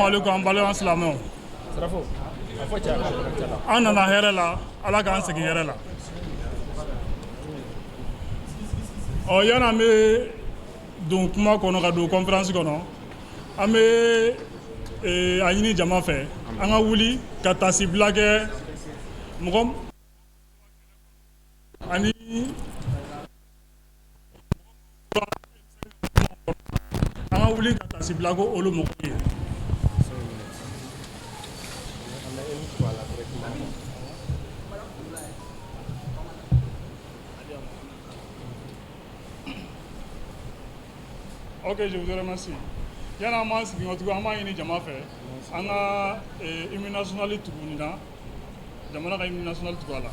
Aleykum an balima silamɛw, an nana hɛrɛ la, Ala k'an segin hɛrɛ la. Ɔ, yani an bɛ don kuma kɔnɔ, ka don conférence kɔnɔ, an bɛ a ɲini jama fɛ, an ka wuli ka tasibila kɛ mɔgɔ ani an ka wuli ka tasibila ko olu mɔgɔw ye. Ok, je vous remercie. Yani an b'an sigi tugun, an b'a ɲini jama fɛ, an ka hymne national tugu nin na, jamana ka hymne national tugu a la.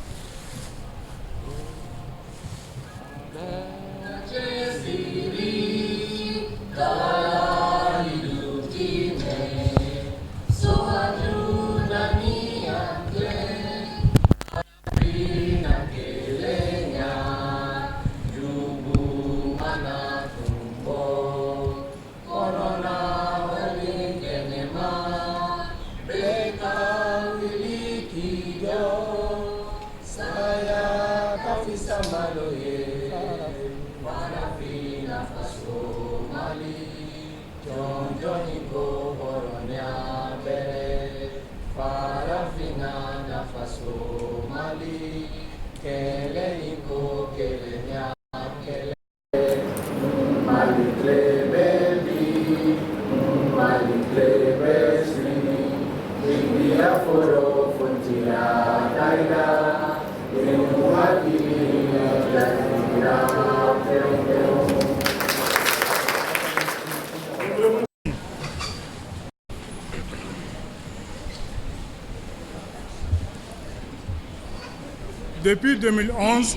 Depuis 2011,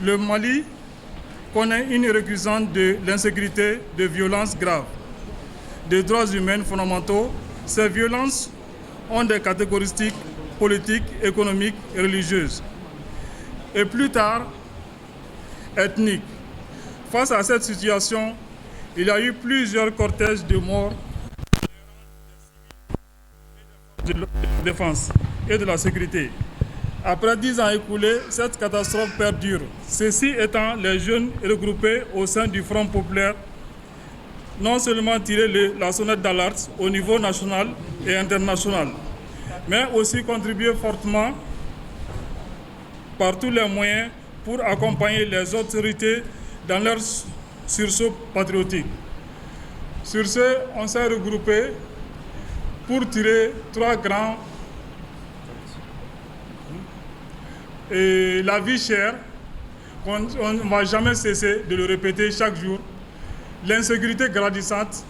le Mali connaît une récurrence de l'insécurité, de violences graves, des droits humains fondamentaux. Ces violences ont des caractéristiques politiques, économiques et religieuses, et plus tard, ethniques. Face à cette situation, il y a eu plusieurs cortèges de morts de la défense et de la sécurité. Après 10 ans écoulés, cette catastrophe perdure. Ceci étant, les jeunes regroupés au sein du Front populaire non seulement tiré la sonnette d'alerte au niveau national et international, mais aussi contribué fortement par tous les moyens pour accompagner les autorités dans leur sursaut patriotique. Sur ce, on s'est regroupé pour tirer trois grands et la vie chère, on ne va jamais cesser de le répéter chaque jour, l'insécurité grandissante,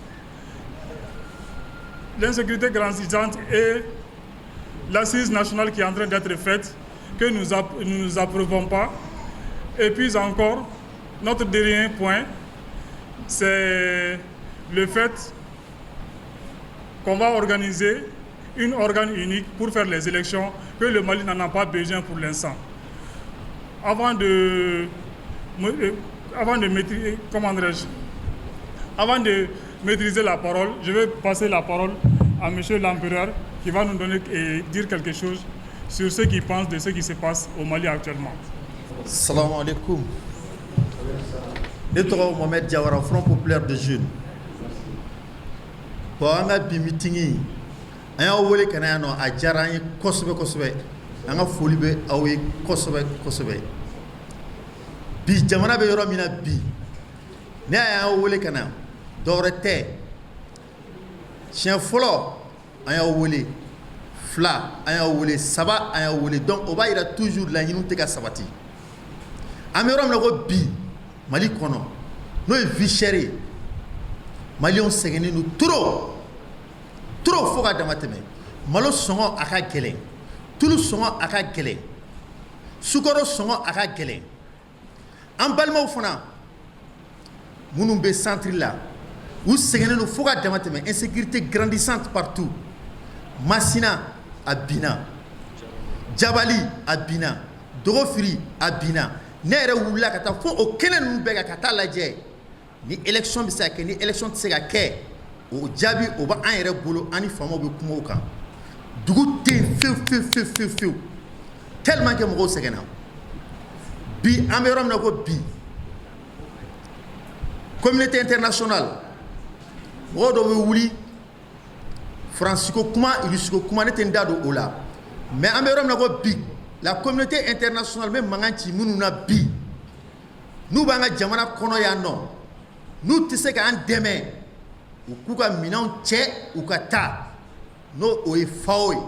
l'insécurité grandissante et l'assise nationale qui est en train d'être faite, que nous ne approuvons pas. Et puis encore, notre dernier point, c'est le fait qu'on va organiser une organe unique pour faire les élections, que le Mali n'en a pas besoin pour l'instant. Avant de maîtriser, comment dirais-je, avant de maîtriser la parole, je vais passer la parole à monsieur l'empereur qui va nous donner et dire quelque chose sur ce qu'il pense de ce qui se passe au Mali actuellement. Salam alaikum. Ne tɔgɔ Mohamed Diawara, Front populaire de jeunes. Bon, an ka bi meeting, an y'aw wele ka na yan nɔ, a diyara an ye kosɛbɛ kosɛbɛ. An ka foli bɛ aw ye kosɛbɛ kosɛbɛ. Bi jamana bɛ yɔrɔ min na bi, ne y'aw wele ka na, dɔwɛrɛ tɛ. Siɲɛ fɔlɔ an y'aw wele, fila an y'aw wele, saba an y'aw wele. Donc o b'a yira toujours laɲiniw tɛ ka sabati. An bɛ yɔrɔ min na ko bi, Mali kɔnɔ, n'o ye vie chère ye, maliyɛnw sɛgɛnnen don trop trop fo ka dama tɛmɛ. Malo sɔngɔ a ka gɛlɛn, tulu sɔngɔ a ka gɛlɛn, sukaro sɔngɔ a ka gɛlɛn. An balimaw fana minnu bɛ centre la, u sɛgɛnnen don fo ka dama tɛmɛ. Insécurité grandissante partout. Masina a binna, Jabali a binna, Dɔgɔfiri a binna. Ne yɛrɛ wulila ka taa fo o kɛnɛ ninnu bɛɛ kan ka taa lajɛ ni élection bɛ se ka kɛ, ni élection tɛ se ka kɛ. O jaabi, o bɛ an yɛrɛ bolo. An ni faamaw bɛ kuma o kan. Dugu tɛ yen fewu fewu fewu fewu fewu, tellement que mɔgɔw sɛgɛnna. Bi, an bɛ yɔrɔ min na ko bi, communauté internationale, mɔgɔw dɔw bɛ wuli, Faransi ko kuma, Russe ko kuma, ne tɛ n da don o la. Mais an bɛ yɔrɔ min na ko bi, la communauté internationale bɛ mankan ci minnu na bi, n'u b'an ka jamana kɔnɔ yan nɔ, n'u tɛ se k'an dɛmɛ, u k'u ka minɛnw cɛ, u ka taa. N'o o ye FAO ye,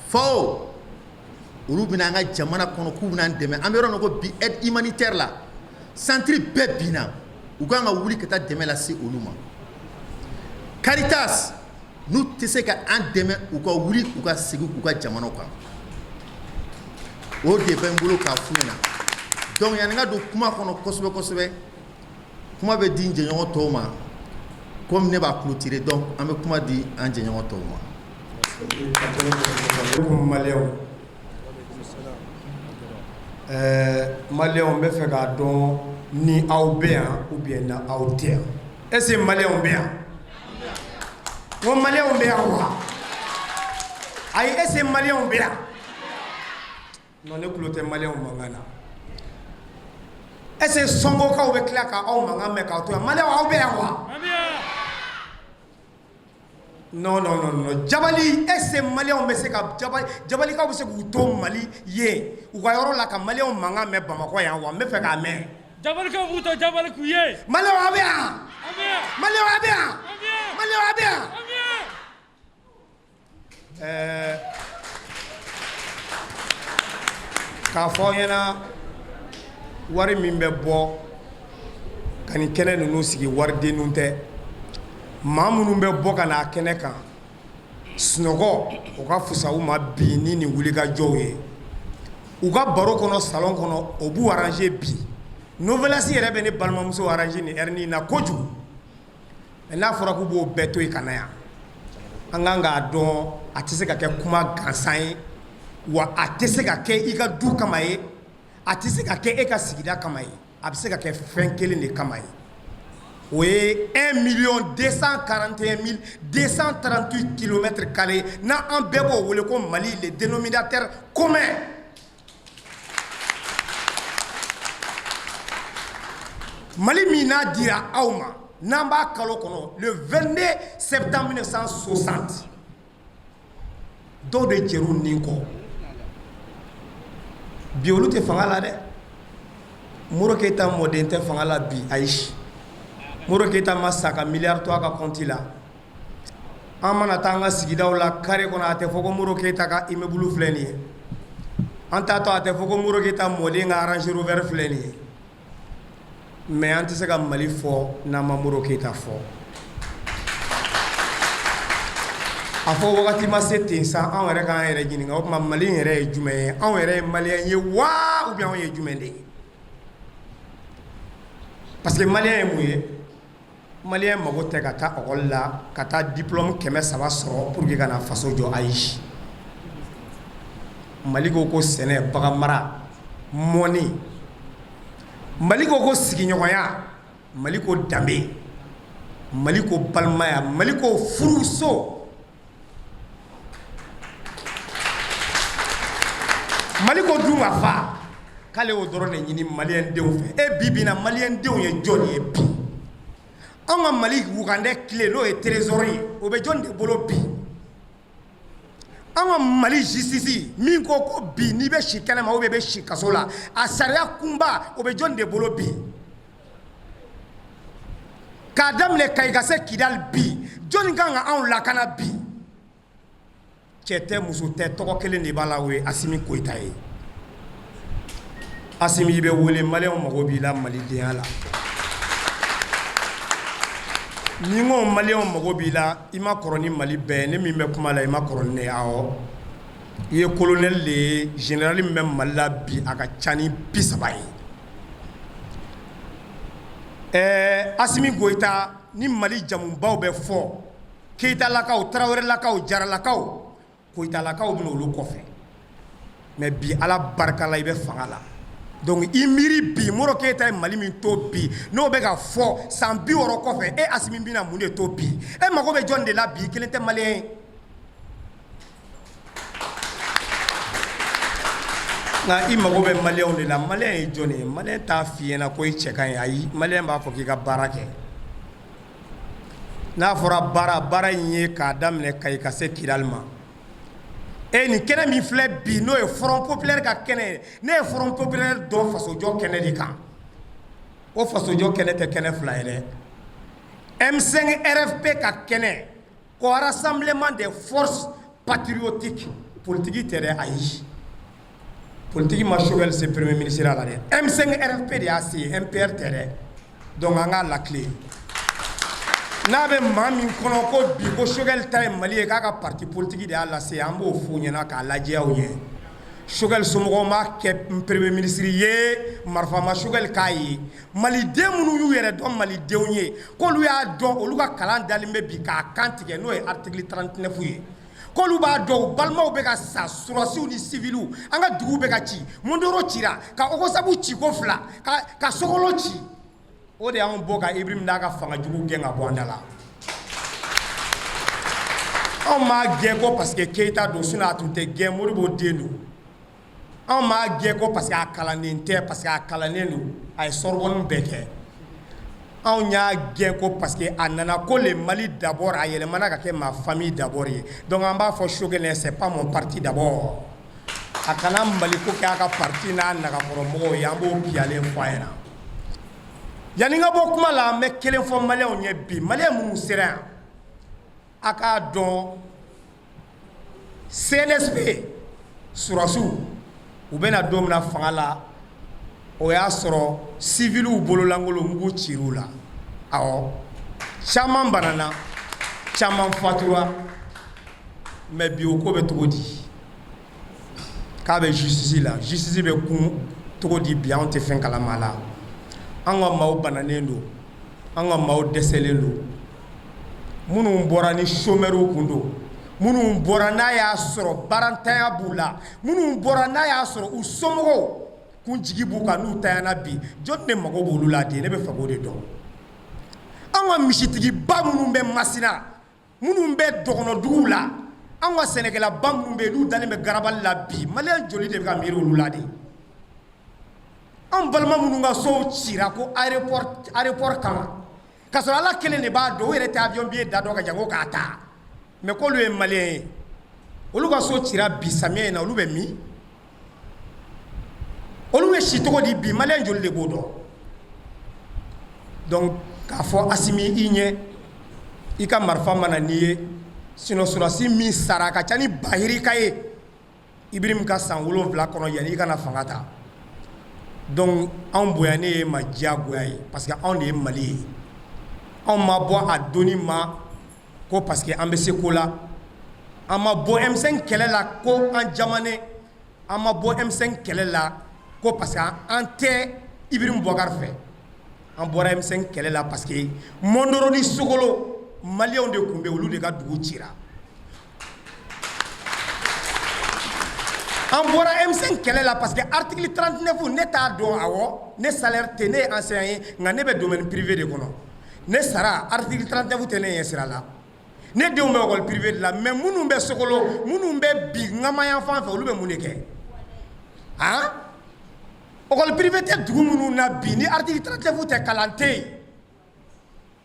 FAO, olu bɛna an ka jamana kɔnɔ k'u bɛna an dɛmɛ. An bɛ yɔrɔ min na ko bi, aide humanitaire la, centre bɛɛ binna. U kan ka wuli ka taa dɛmɛ lase olu ma. Caritas, n'u tɛ se ka an dɛmɛ, u ka wuli, u ka segin u ka jamanaw kan. O de bɛ n bolo k'a f'u ɲɛna. Donc, yanni n ka don kuma kɔnɔ kosɛbɛ kosɛbɛ, kuma bɛ di n jɛɲɔgɔn tɔw ma. Komi ne b'a clôturer, donc an bɛ kuma di an jɛɲɔgɔn tɔw ma. Maliyɛnw, maliyɛnw, n bɛ fɛ k'a dɔn ni aw bɛ yan ou bien na aw tɛ yan. Est ce que maliyɛnw bɛ yan? N ko maliyɛnw bɛ yan wa? Ayi, est ce que maliyɛnw bɛ yan? Non, ne tulo tɛ maliyɛnw mankan na. Est ce que Sɔnkokaw bɛ tila ka aw mankan mɛn k'aw to yan? Maliyɛnw, aw bɛ yan wa? Non, non, non, non. Jabali, est ce que maliyɛnw bɛ se ka jabali, jabalikaw bɛ se k'u to Mali yen u ka yɔrɔ la ka maliyɛnw mankan mɛn Bamakɔ yan wa? N bɛ fɛ k'a mɛn. Jabalikaw b'u to jabali k'u ye. Maliyɛnw, aw bɛ yan? An bɛ yan. Maliyɛnw, aw bɛ yan? An bɛ yan. Maliyɛnw, aw bɛ yan? An bɛ yan. K'a fɔ aw ɲɛna, wari min bɛ bɔ ka nin kɛnɛ ninnu sigi, waridenninw tɛ. Maa minnu bɛ bɔ ka n'a kɛnɛ kan, sunɔgɔ o ka fisa u ma bi ni nin wulikajɔw ye. U ka baro kɔnɔ, salon kɔnɔ, o b'u arranger. Bi Novelas yɛrɛ bɛ ne balimamuso arranger nin heure in na kojugu. Mais n'a fɔra k'u b'o bɛɛ to yen ka na yan, an kan k'a dɔn, a tɛ se ka kɛ kuma gansan ye wa, a tɛ se ka kɛ i ka du kama ye, a tɛ se ka kɛ e ka sigida kama ye. A bɛ se ka kɛ fɛn kelen de kama ye, o ye 1 million 241 238 kilomètres carrés n'a an bɛɛ b'o wele ko Mali, le dénominateur commun. Mali min n'a dira aw ma, n'an b'a kalo kɔnɔ, le 22 septembre 1960, dɔw de jɛr'u nin kɔ. Bi, olu tɛ fanga la dɛ. Modibo Keyita mɔden tɛ fanga la bi, ayi. Modibo Keyita ma sa ka miliyari to a ka compte la. An mana taa an ka sigidaw la, carré kɔnɔ, a tɛ fɔ ko Modibo Keyita ka immeuble filɛ nin ye. An taatɔ, a tɛ fɔ ko Modibo Keyita mɔden ka Range Rover filɛ nin ye. Mais an tɛ se ka Mali fɔ n'an ma Modibo Keyita fɔ. A fɔ wagati ma se ten sa, anw yɛrɛ k'an yɛrɛ ɲininka, o tuma Mali yɛrɛ ye jumɛn ye? Anw yɛrɛ ye maliyɛn ye wa, ou bien anw ye jumɛn de ye? Parce que maliyɛn ye mun ye? Maliyɛn mago tɛ ka taa école la ka taa diplôme 300 sɔrɔ pour que ka na faso jɔ, ayi. Mali ko ko sɛnɛ, bagan mara, mɔni. Mali ko ko sigiɲɔgɔnya. Mali ko danbe. Mali ko balimaya. Mali ko furuso. Mali ko dun ka fa. K'ale y'o dɔrɔn de ɲini maliyɛn denw fɛ. E, bi bi na, maliyɛn denw ye jɔn ye bi? Anw ka Mali wugandɛ tile, n'o ye trésor ye, o bɛ jɔn de bolo bi? An ka Mali justice min ko ko bi n'i bɛ si kɛnɛma ou bien i bɛ si kaso la, a sariya kunba, o bɛ jɔn de bolo bi? K'a daminɛ Kayi ka se Kidali, bi jɔnni kan ka anw lakana bi? Cɛ tɛ, muso tɛ, tɔgɔ kelen de b'a la, o ye Asimi Goyita ye. Asimi, i bɛ wele, maliyɛnw mago b'i la malidenya la. Ni n ko maliyɛnw mago b'i la, i ma kɔrɔ ni Mali bɛɛ ye. Ne min bɛ kuma la, i ma kɔrɔ ni ne ye. Awɔ, i ye colonel de ye. Général min bɛ Mali la bi, a ka ca ni 30 ye. Ɛɛ, Asimi Goyita, ni Mali jamubaw bɛ fɔ, Keyitalakaw, Tarawelelakaw, Jaralakaw, Koyitalakaw bɛ olu kɔfɛ. Mais bi, Ala barika la, i bɛ fanga la. Donc i miiri bi, Modibo Keyita ye Mali min to bi, n'o bɛ ka fɔ san 60 kɔfɛ, e Asimi bɛna mun de to bi? E mago bɛ jɔn de la bi? I kelen tɛ malien ye. Nka i mago bɛ malienw de la. Malien ye jɔn ye? Malien t'a f'i ɲɛna ko i cɛ ka ɲi. Ayi, malien b'a fɔ k'i ka baara kɛ. N'a fɔra baara, baara in ye k'a daminɛ Kayi ka se Kidali ma. E nin kɛnɛ min filɛ bi, n'o ye Front populaire ka kɛnɛ ye, ne ye Front populaire dɔn fasojɔ kɛnɛ de kan. O fasojɔ kɛnɛ tɛ kɛnɛ fila ye dɛ. M5 RFP ka kɛnɛ ko rassemblement des forces patriotiques, politique tɛ dɛ, ayi, politique ma Choguel se premier ministre la dɛ. M5 RFP de y'a se, MPR tɛ dɛ. Donc an k'a lakile, n'a bɛ maa min kɔnɔ ko bi ko Choguel ta ye Mali ye, k'a ka parti politique de y'a lase, an b'o f'u ɲɛna k'a lajɛya u ɲɛ. Choguel somɔgɔw m'a kɛ premier ministre ye, marifa ma Choguel k'a ye. Maliden minnu y'u yɛrɛ dɔn malidenw ye, k'olu y'a dɔn, olu ka kalan dalen bɛ bi k'a kan tigɛ, n'o ye article 39 ye, k'olu b'a dɔn u balimaw bɛ ka sa, sɔrɔdasiw ni civiliw, an ka duguw bɛ ka ci. Mondoro cira, ka Ogosagu ci ko fila, ka Sokolo ci. O de y'anw bɔ ka Ibrahim n'a ka fanga jugu gɛn ka bɔ an da la. Anw m'a gɛn ko parce que Keyita don, sinon a tun tɛ gɛn, Modibo den don. Anw m'a gɛn ko parce que a kalannen tɛ, parce que a kalannen don, a ye Sorbonne bɛɛ kɛ. Anw y'a gɛn ko parce que a nana ko le Mali d'abord, a yɛlɛmana ka kɛ ma famille d'abord ye. Donc an b'a fɔ Choguel, c'est pas mon parti d'abord, a kana Maliko kɛ a ka parti n'a nagakɔrɔmɔgɔw ye. An b'o piyalen fɔ a ɲɛna. Yanni n ka bɔ kuma la, n bɛ kelen fɔ malienw ye bi. Malien minnu sera yan, a k'a dɔn CNSP sɔrɔdasiw, u bɛna don min na fanga la, o y'a sɔrɔ civiliw bololankolon, mugu cir'u la. Awɔ, caman banana, caman fatura. Mais bi, o ko bɛ cogo di? K'a bɛ justice la, justice bɛ kun cogo di bi? Anw tɛ fɛn kalama la. An ka maaw bananen don, an ka maaw dɛsɛlen don. Minnu bɔra ni chômeurs kun don, minnu bɔra n'a y'a sɔrɔ baarantanya b'u la, minnu bɔra n'a y'a sɔrɔ u somɔgɔw kun jigi b'u kan, n'u tanyana bi, jɔn de mago b'olu la de? Ne bɛ fɛ k'o de dɔn. An ka misitigiba minnu bɛ Masina, minnu bɛ dɔgɔnɔduguw la, an ka sɛnɛkɛlaba minnu bɛ yen, n'u dalen bɛ garabali la bi, malien joli de bɛ ka miiri olu la de? An balima minnu ka sow cira ko aéroport kama, k'a sɔrɔ Ala kelen de b'a dɔn, u yɛrɛ tɛ avion billet da dɔn ka jango k'a ta, mais k'olu ye malien ye, olu ka so cira bi samiyɛ in na, olu bɛ min? Olu bɛ si cogo di bi? Malien joli de b'o dɔn? Donc k'a fɔ Asimi i ɲɛ, i ka marifa mana n'i ye, sinon sɔrɔdasi min sara a ka ca ni bahirika ye Ibrahim ka san 7 kɔnɔ yanni i kana fanga ta. Donc anw bonyanen ye ma diyagoya ye, parce que anw de ye Mali ye. Anw ma bɔ a doni ma ko parce que an bɛ se ko la. An ma bɔ M5 kɛlɛ la ko an jamanen. An ma bɔ M5 kɛlɛ la ko parce que an tɛ Ibrahim Boubacar fɛ. An bɔra M5 kɛlɛ la parce que Mondoro ni Sokolo, malienw de tun bɛ, olu de ka dugu cira. An bɔra M5 kɛlɛ la parce que article 39, ne t'a dɔn. Awɔ, ne salaire tɛ, ne ye enseignant ye, nka ne bɛ domaine privé de kɔnɔ. Ne sara, article 39 tɛ ne ɲɛ sira la. Ne denw bɛ école privée de la. Mais minnu bɛ Sokolo, minnu bɛ bi ŋama fan fɛ, olu bɛ mun de kɛ? Han, école privée tɛ dugu minnu na bi, ni article 39 tɛ, kalan tɛ yen.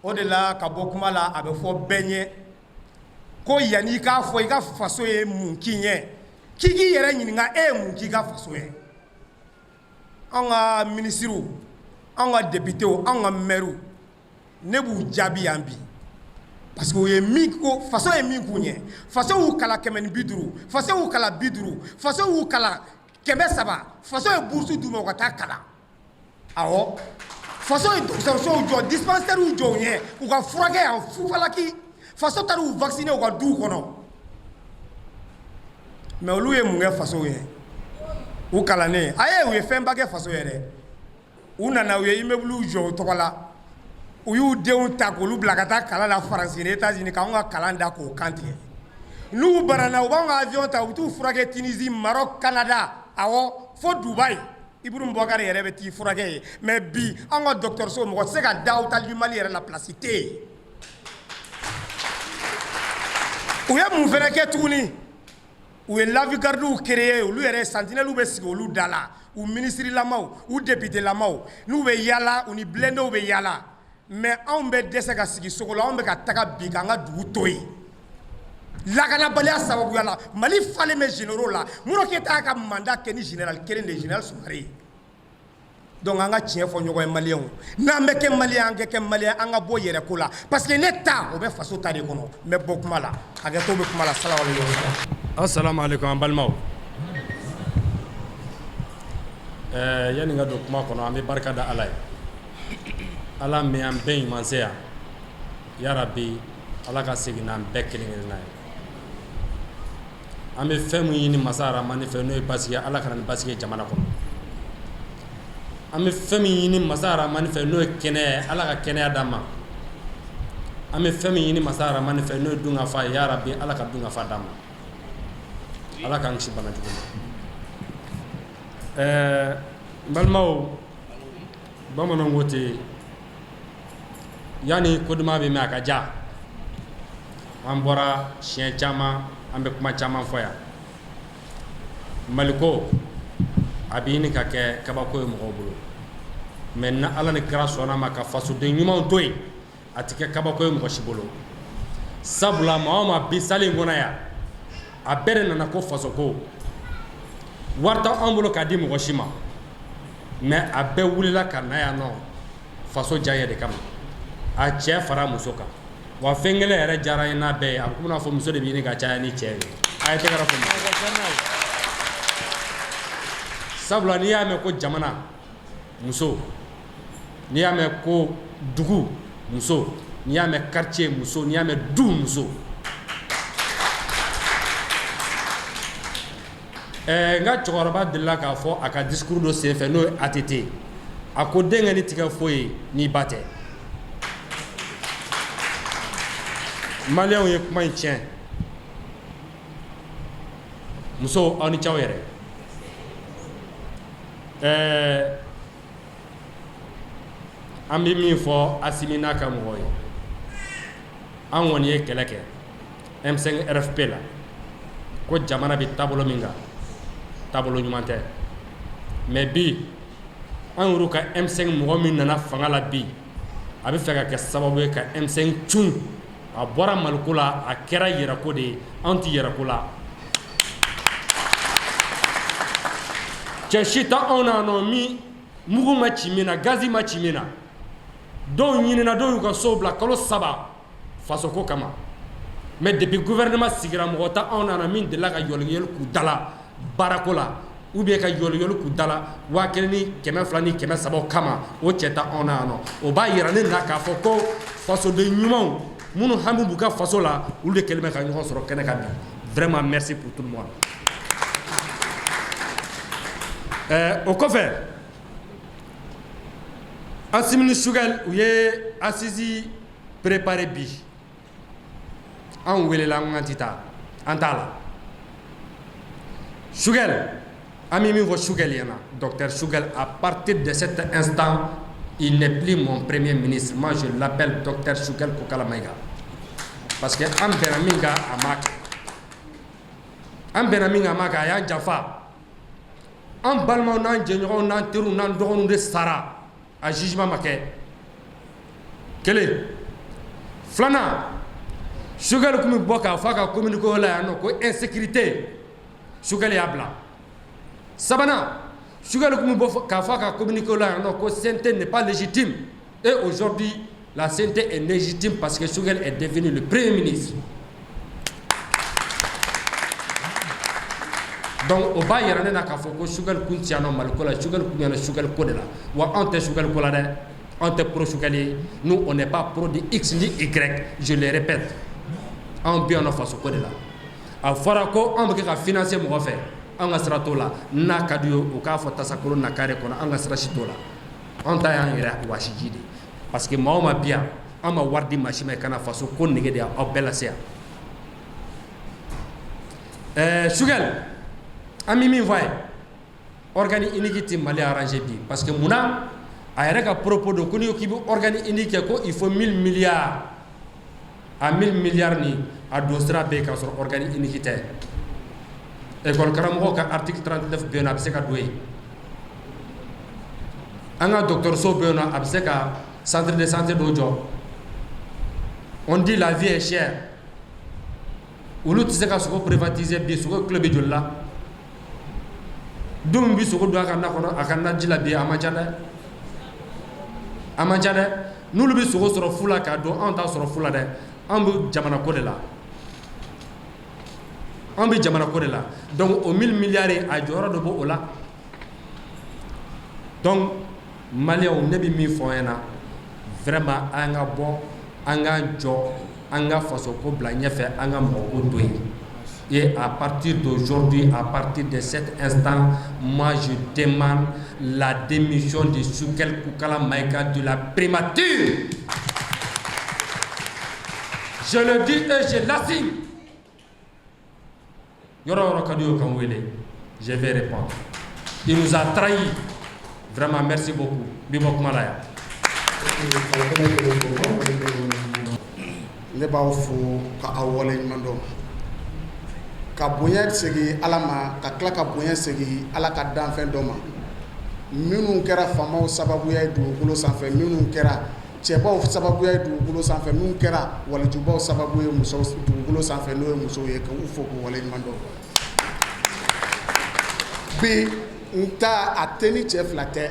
O de la, ka bɔ kuma la, a bɛ fɔ bɛɛ ɲɛ ko yanni i k'a fɔ i ka faso ye mun k'i ɲɛ, k'i k'i yɛrɛ ɲininka, e ye mun k'i ka faso ye? An ka minisiriw, an ka députéw, an ka maires, ne b'u jaabi yan bi, parce que u ye min ko, faso ye min k'u ɲɛ. Faso y'u kalan 150, faso y'u kalan 50, faso y'u kalan 300, faso ye bourse d'u ma u ka taa kalan. Awɔ, faso ye dɔgɔtɔrɔsow jɔ, dispensaires jɔ u ɲɛ, u ka furakɛ yan fufalaki. Faso taara u vacciner u ka duw kɔnɔ. Mais olu ye mun kɛ faso ye? U kalannen a ye, u ye fɛnba kɛ faso yɛrɛ. U nana, u ye immeuble jɔ u tɔgɔ la, u y'u denw ta k'olu bila ka taa kalan la Faransi ni États-Unis, k'anw ka kalan da k'o kan tigɛ. N'u banana, u b'anw ka avion ta, u bɛ t'u furakɛ Tunisie, Maroc, Canada, awɔ, fo Dubaï. Ibrahim Boubacar yɛrɛ bɛ t'i furakɛ yen mais bi an ka dɔgɔtɔrɔso mɔgɔ tɛ se ka da hôpital du Mali yɛrɛ la place tɛ yen. U ye mun fana kɛ tuguni? U ye lave-gardew créer, olu yɛrɛ sentinelles bɛ sigi olu da la, u ministre lamaw, u député lamaw, n'u bɛ yaala, u ni blindés bɛ yaala. Mais anw bɛ dɛsɛ ka sigi so la, anw bɛ ka taga bi k'an ka dugu to yen lakanabaliya sababuya la. Mali falen bɛ généraux la. Modibo Keyita y'a ka mandat kɛ ni général kelen de ye, général Soumaré ye. Donc an ka tiɲɛ fɔ ɲɔgɔn ye, maliyɛnw, n'an bɛ kɛ maliyɛn, an ka kɛ maliyɛn, an ka bɔ yɛrɛ ko la, parce que ne ta o bɛ faso ta de kɔnɔ. N bɛ bɔ kuma la, hakɛto bɛ kuma la. Salamalekun. Asalaamaaleykum an balimaw. Yanni ka don kuma kɔnɔ, an bɛ barika da Ala ye, Ala min an bɛɛ ɲuman se yan. Yarabi, Ala ka segin n'an bɛɛ kelen kelenna ye. An bɛ fɛn min ɲini masa Aramani fɛ, n'o ye basigi, Ala ka na ni basigi ye jamana kɔnɔ. An bɛ fɛn min ɲini masa Aramani fɛ, n'o ye kɛnɛya ye, Ala ka kɛnɛya d'an ma. An bɛ fɛn min ɲini masa Aramani fɛ, n'o ye dunkafa ye, yarabi, Ala ka dunkafa d'an ma. Ala k'an kisi bana jugu ma. N balimaw, bamananw ko ten, yanni ko duman bɛ mɛn a ka ja. An bɔra siɲɛ caman, an bɛ kuma caman fɔ yan. Maliko a bɛ ɲini ka kɛ kabako ye mɔgɔw bolo, mais ni Ala ni kira sɔnna ma ka fasoden ɲumanw to yen, a tɛ kɛ kabako ye mɔgɔ si bolo. Sabula maa o maa bi salle in kɔnɔ yan, a bɛɛ de nana ko fasoko. Wari tɛ anw bolo k'a di mɔgɔ si ma, mais a bɛɛ wulila ka na yan nɔ faso diya de kama, a cɛ fara muso kan. Wa fɛn kelen yɛrɛ diyara n ye n'a bɛɛ ye, a bɛ komi n'a fɔ muso de bɛ ɲini ka caya ni cɛ ye. A ye tɛgɛrɛ fɔ. Sabula n'i y'a mɛn ko jamana, muso, n'i y'a mɛn ko dugu, muso, n'i y'a mɛn quartier, muso, n'i y'a mɛn du, muso. N ka cɛkɔrɔba delila k'a fɔ a ka discours dɔ senfɛ, n'o ye ATT, a ko denkɛ, ni tigɛ foyi ye n'i ba tɛ. Maliyɛnw ye kuma in tiɲɛ. Musow, aw ni cɛw yɛrɛ. An bɛ min fɔ Asimi n'a ka mɔgɔw ye, an kɔni ye kɛlɛ kɛ M5 RFP la ko jamana bɛ taabolo min kan, taabolo ɲuman tɛ. Mais bi, an yɛrɛ ka M5 mɔgɔ min nana fanga la bi, a bɛ fɛ ka kɛ sababu ye ka M5 cun. A bɔra Maliko la, a kɛra yɛrɛko de ye. Anw tɛ yɛrɛko la. Cɛ si tɛ anw na nɔ min mugu ma ci min na, gazi ma ci min na. Dɔw ɲinina, dɔw y'u ka sow bila kalo 3 fasoko kama. Mais depuis gouvernement sigira, mɔgɔ tɛ anw na min delila ka yɔliyɔli k'u da la baarako la, ou bien ka yɔliyɔli k'u da la 1200 ni 300 kama. O cɛ tɛ anw na yan nɔ. O b'a yira ne na k'a fɔ ko fasoden ɲumanw minnu hami b'u ka faso la, olu de kɛlen bɛ ka ɲɔgɔn sɔrɔ kɛnɛ kan bi. Vraiment, merci pour tout le monde. O kɔfɛ, Asimi ni Choguel, u ye assise préparé bi. Anw welela, an ko an tɛ taa, an t'a la. Choguel, an bɛ min fɔ Choguel ɲɛna, docteur Choguel, à partir de cet instant, il n'est plus mon premier ministre. Moi, je l'appelle docteur Choguel Kokalla Maïga, parce que an bɛnna min kan, a m'a kɛ. An bɛnna min kan, a m'a kɛ. A y'an janfa. An balimaw n'an jɛɲɔgɔnw n'an teriw n'an dɔgɔninw de sara, a jugement ma kɛ. Kelen filanan, Choguel tun bɛ bɔ k'a fɔ a ka communiqué la yan nɔ ko insécurité, Choguel y'a bila. Sabanan, Choguel tun bɛ bɔ k'a fɔ a ka communiqué la yan nɔ ko CNT n'est pas légitime, et aujourd'hui la CNT est légitime parce que Choguel est devenu le premier ministre. Donc o b'a yira ne na k'a fɔ ko Choguel kun ti yan nɔ Maliko la, Choguel kun yan Choguel ko de la. Wa anw tɛ Choguel ko la dɛ, anw tɛ pro Choguel ye. Nous, on n'est pas pro de X ni Y, je le répète. Anw bɛ yan nɔ faso ko de la. A fɔra ko anw bɛ kɛ ka financer mɔgɔ fɛ, anw ka sira t'o la. N'a ka d'u ye, u k'a fɔ tasakolo na carré kɔnɔ, an ka sira si t'o la. Anw ta y'an yɛrɛ wasiji de, parce que maa o maa bi yan, an ma wari di maa si ma ka na. Faso ko nege de y'aw bɛɛ lase yan. Choguel, an bɛ min fɔ a ye, Organe unique tɛ Mali arranger bi, parce que munna? A yɛrɛ ka propos don ko n'i ko k'i bɛ organe unique kɛ, ko il faut 1000 milliards. A 1000 milliards nin, a don sira bɛ yen k'a sɔrɔ organe unique tɛ. École karamɔgɔw ka article 39 bɛ yen nɔ, a bɛ se ka don yen. An ka dɔgɔtɔrɔso bɛ yen nɔ, a bɛ se ka centre de santé dɔw jɔ. On dit la vie est chère. Olu tɛ se ka sogo privatiser bi. Sogo kilo bɛ joli la? Du min bɛ sogo don a ka na kɔnɔ, a ka naji la bi, a man ca dɛ, a man ca dɛ. N'olu bɛ sogo sɔrɔ fu la k'a dun, anw t'a sɔrɔ fu la dɛ. Anw bɛ jamana ko de la, anw bɛ jamana ko de la. Donc o 1000 milliards, a jɔyɔrɔ dɔ b'o la. Donc maliyɛnw, ne bɛ min fɔ aw ɲɛna vraiment, an ka bɔ, an k'an jɔ, an ka fasoko bila ɲɛfɛ, an ka mɔgɔko to yen. Et à partir d'aujourd'hui, à partir de cet instant, moi je demande la démission de Choguel Kokalla Maïga de la primature. Je le dis et je l'assume. Yɔrɔ yɔrɔ ka di o kan wele, je vais répondre. Il nous a trahi. Vraiment, merci beaucoup. Bi bɔ kuma la yan. Ne b'aw fo ka aw waleɲuman dɔn, ka bonya segin Ala ma, ka tila ka bonya segin Ala ka danfɛn dɔ ma, minnu kɛra faamaw sababuya ye dugukolo sanfɛ, minnu kɛra cɛbaw sababuya ye dugukolo sanfɛ, minnu kɛra walijubaw sababu ye musow dugukolo sanfɛ, n'o ye musow ye, k'u fo k'u waleɲuman dɔn. Bi n ta a tɛ ni cɛ fila tɛ,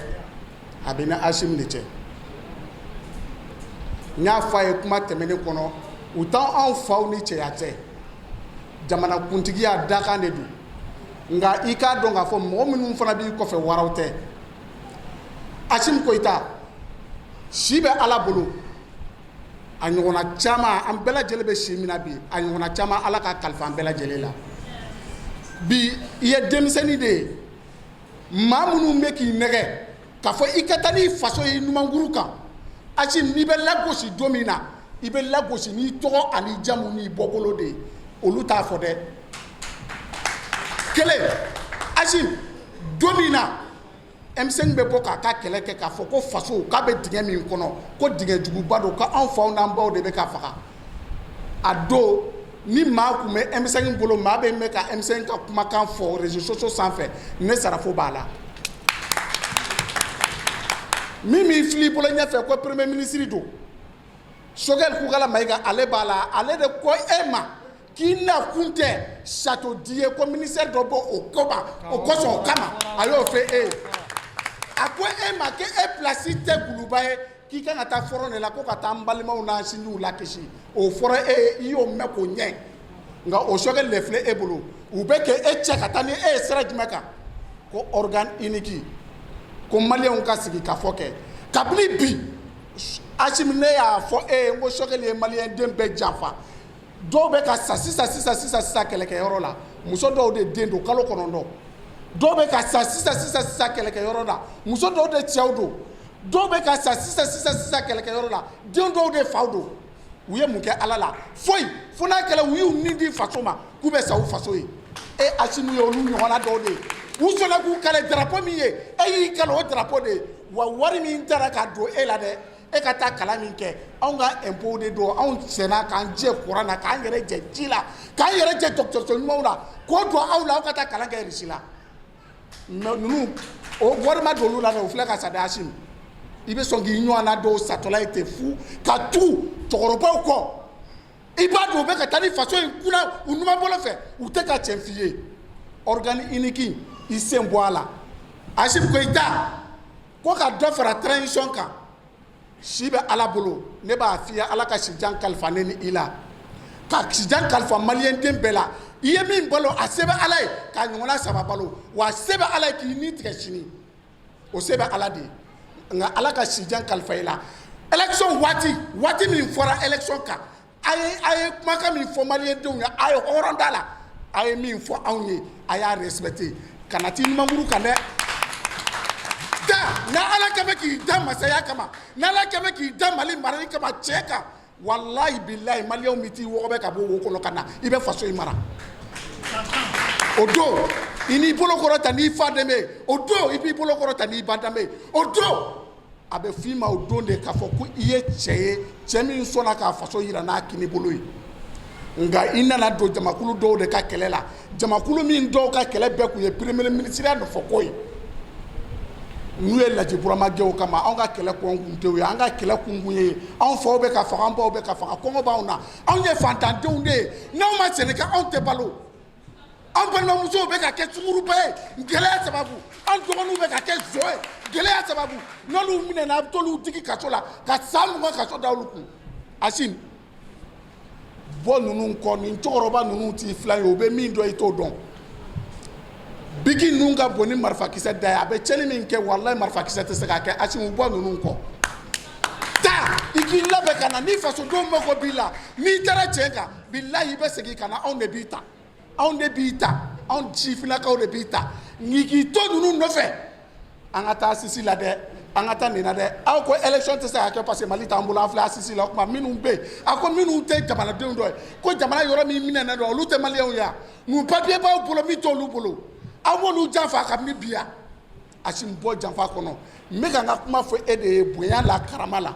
a bɛ ni Asimi de cɛ. N y'a fɔ a ye kuma tɛmɛnen kɔnɔ, u t'anw anw faw ni cɛya tɛ, jamanakuntigiya dakan de don. Nka i k'a dɔn k'a fɔ mɔgɔ minnu fana b'i kɔfɛ, waraw tɛ. Asimi Goyita, si bɛ Ala bolo, a ɲɔgɔnna caman, an bɛɛ lajɛlen bɛ si min na bi, a ɲɔgɔnna caman Ala ka kalifa an bɛɛ lajɛlen la. Bi i ye denmisɛnnin de ye, maa minnu bɛ k'i nɛgɛ k'a fɔ i ka taa n'i faso ye numankuru kan, Asimi, n'i bɛ lagosi don min na, i bɛ lagosi n'i tɔgɔ ani jamu n'i bɔkolo de ye. Olu t'a fɔ dɛ. Kelen, Asimi, don min na M5 bɛ bɔ k'a ka kɛlɛ kɛ, k'a fɔ ko faso k'a bɛ dingɛ min kɔnɔ, ko dingɛ juguba don, ko anw faw n'an baw de bɛ ka faga, a don ni maa tun bɛ M5 bolo, maa bɛ mɛn ka M5 ka kumakan fɔ réseaux sociaux sanfɛ, ne Sarafo b'a la. Min b'i fili i bolo ɲɛfɛ ko premier ministre don, Choguel Kokalla Maïga, ale b'a la. Ale de ko e ma k'i na kun tɛ château di ye, ko ministère dɔ bɔ o kɔma o kosɔn, o kama a y'o fɛ e ye. A ko e ma k'e place tɛ Kuluba ye, k'i kan ka taa front de la, ko ka taa an balimaw n'an sinjiw lakisi. O fɔra e ye, i y'o mɛn k'o ɲɛ. Nka o Choguel de filɛ e bolo, u bɛ kɛ e cɛ ka taa ni e ye sira jumɛn kan? Ko organe unique, ko maliyɛnw ka sigi ka fɔ kɛ. Kabini bi, Asimi, ne y'a fɔ e ye n ko Choguel ye maliyɛn den bɛɛ janfa. Dɔw bɛ ka sa sisan sisan sisan sisan kɛlɛkɛyɔrɔ la, muso dɔw de den don kalo 9. Dɔw bɛ ka sa sisan sisan sisan kɛlɛkɛyɔrɔ la, muso dɔw de cɛw don. Dɔw bɛ ka sa sisan sisan sisan kɛlɛkɛyɔrɔ la, den dɔw de faw don. U ye mun kɛ Ala la? Foyi. Fo n'a kɛra u y'u ni di faso ma, k'u bɛ sa u faso ye. E Asimi ye olu ɲɔgɔnna dɔw de ye. U sɔnna k'u kale drapeau min ye, e y'i kale o drapeau de ye. Wa wari min taara ka don e la dɛ, e ka taa kalan min kɛ, anw ka impôt de don. Anw sɛnɛ k'an jɛ kuran na, k'an yɛrɛ jɛ ji la, k'an yɛrɛ jɛ dɔgɔtɔrɔso ɲumanw la, k'o don aw la, aw ka taa kalan kɛ Russie la. Ninnu, o wari ma don olu la dɛ, o filɛ ka sa dɛ. Asimi, i bɛ sɔn k'i ɲɔgɔnna dɔw satɔla ye ten fu, ka tugu cɛkɔrɔbaw kɔ. I b'a dɔn u bɛ ka taa ni faso in kunna u numan bolo fɛ, u tɛ ka tiɲɛ f'i ye. Organe unique, i sen bɔ a la. Asimi Goyita ko ka dɔ fara transition kan, si bɛ Ala bolo. Ne b'a f'i ye, Ala ka sijan kalifa ne ni i la, ka sijan kalifa maliyɛn den bɛɛ la. I ye min balo, a se bɛ Ala ye k'a ɲɔgɔnna saba balo, wa a se bɛ Ala ye k'i ni tigɛ sini, o se bɛ Ala de ye. Nka Ala ka sijan kalifa i la. Élection waati, waati min fɔra élection kan, a ye kumakan min fɔ maliyɛndenw ye, a ye hɔrɔn da la, a ye min fɔ anw ye, a y'a respecté. Kana t'i ɲumankuru kan dɛ. Da n'ala kɛmɛ k'i da masaya kama, n'ala kɛmɛ k'i da Mali marali kama cɛ kan, walayi bilayi, maliyɛnw bɛ t'i wɔgɔbɛ ka bɔ wo kɔnɔ ka na, i bɛ faso in mara. O don I n'i bolo kɔrɔta n'i fa danbe ye, o don i b'i bolo kɔrɔta n'i ba danbe ye, o don a bɛ f'i ma o don de k'a fɔ ko i ye cɛ ye, cɛ min sɔnna k'a faso yira n'a kini bolo ye. Nka i nana don jamakulu dɔw de ka kɛlɛ la, jamakulu min dɔw ka kɛlɛ bɛɛ tun ye premier ministre nɔfɛ ko ye. N'u ye Laji Burama gɛn o kama, anw ka kɛlɛ kun kun tɛ o ye. An ka kɛlɛ kun kun ye anw faw bɛ ka faga, an baw bɛ ka faga, kɔngɔ b'anw na, anw ye fantandenw de ye, n'anw ma sɛnɛ kɛ anw tɛ balo. An balimamusow bɛ ka kɛ sunguruba ye gɛlɛya sababu, an dɔgɔninw bɛ ka kɛ zon ye gɛlɛya sababu. N'olu minɛna, a bɛ t'olu digi kaso la ka san 20 kaso da olu kun. Asimi, bɔ ninnu kɔ, nin cɛkɔrɔba ninnu t'i filan ye, u bɛ min dɔn i t'o dɔn. Biki ninnu ka bon ni marifakisɛ da ye, a bɛ tiɲɛni min kɛ, walayi marifakisɛ tɛ se k'a kɛ. Asimi, bɔ ninnu kɔ, taa i k'i labɛn ka na. Ni fasodenw mako b'i la, n'i taara tiɲɛ kan, bilayi i bɛ segin ka na, anw de b'i ta, anw de b'i ta, anw sifinnakaw de b'i ta. N'i k'i to ninnu nɔfɛ, an ka taa sisi la dɛ, an ka taa nin na dɛ. Aw ko élection tɛ se ka kɛ parce que Mali t'an bolo, an filɛ assises la. O tuma minnu bɛ yen, a ko minnu tɛ jamanadenw dɔ ye, ko jamana yɔrɔ min minɛnen don, olu tɛ maliyɛnw ye wa? Mun papier b'aw bolo min t'olu bolo? Aw b'olu janfa kabini bi yan. Asimi, bɔ janfa kɔnɔ. N bɛ ka n ka kuma fɔ e de ye bonya la, karama la,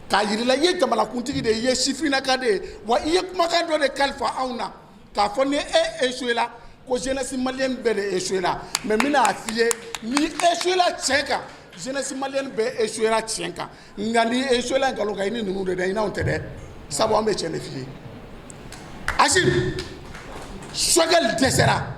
k'a yir'i la i ye jamanakuntigi de ye, i ye sifinnaka de ye, wa i ye kumakan dɔ de kalifa anw na k'a fɔ ni e échoué la, ko jeunesse malienne bɛɛ de échoué la. Mais n bɛna a f'i ye, ni échoué la tiɲɛ kan, jeunesse malienne bɛɛ échoué la tiɲɛ kan. Nka ni échoué la nkalon kan, i ni ninnu de dɛ, i n'anw tɛ dɛ, sabu an bɛ tiɲɛ de f'i ye. Asimi, Choguel dɛsɛra.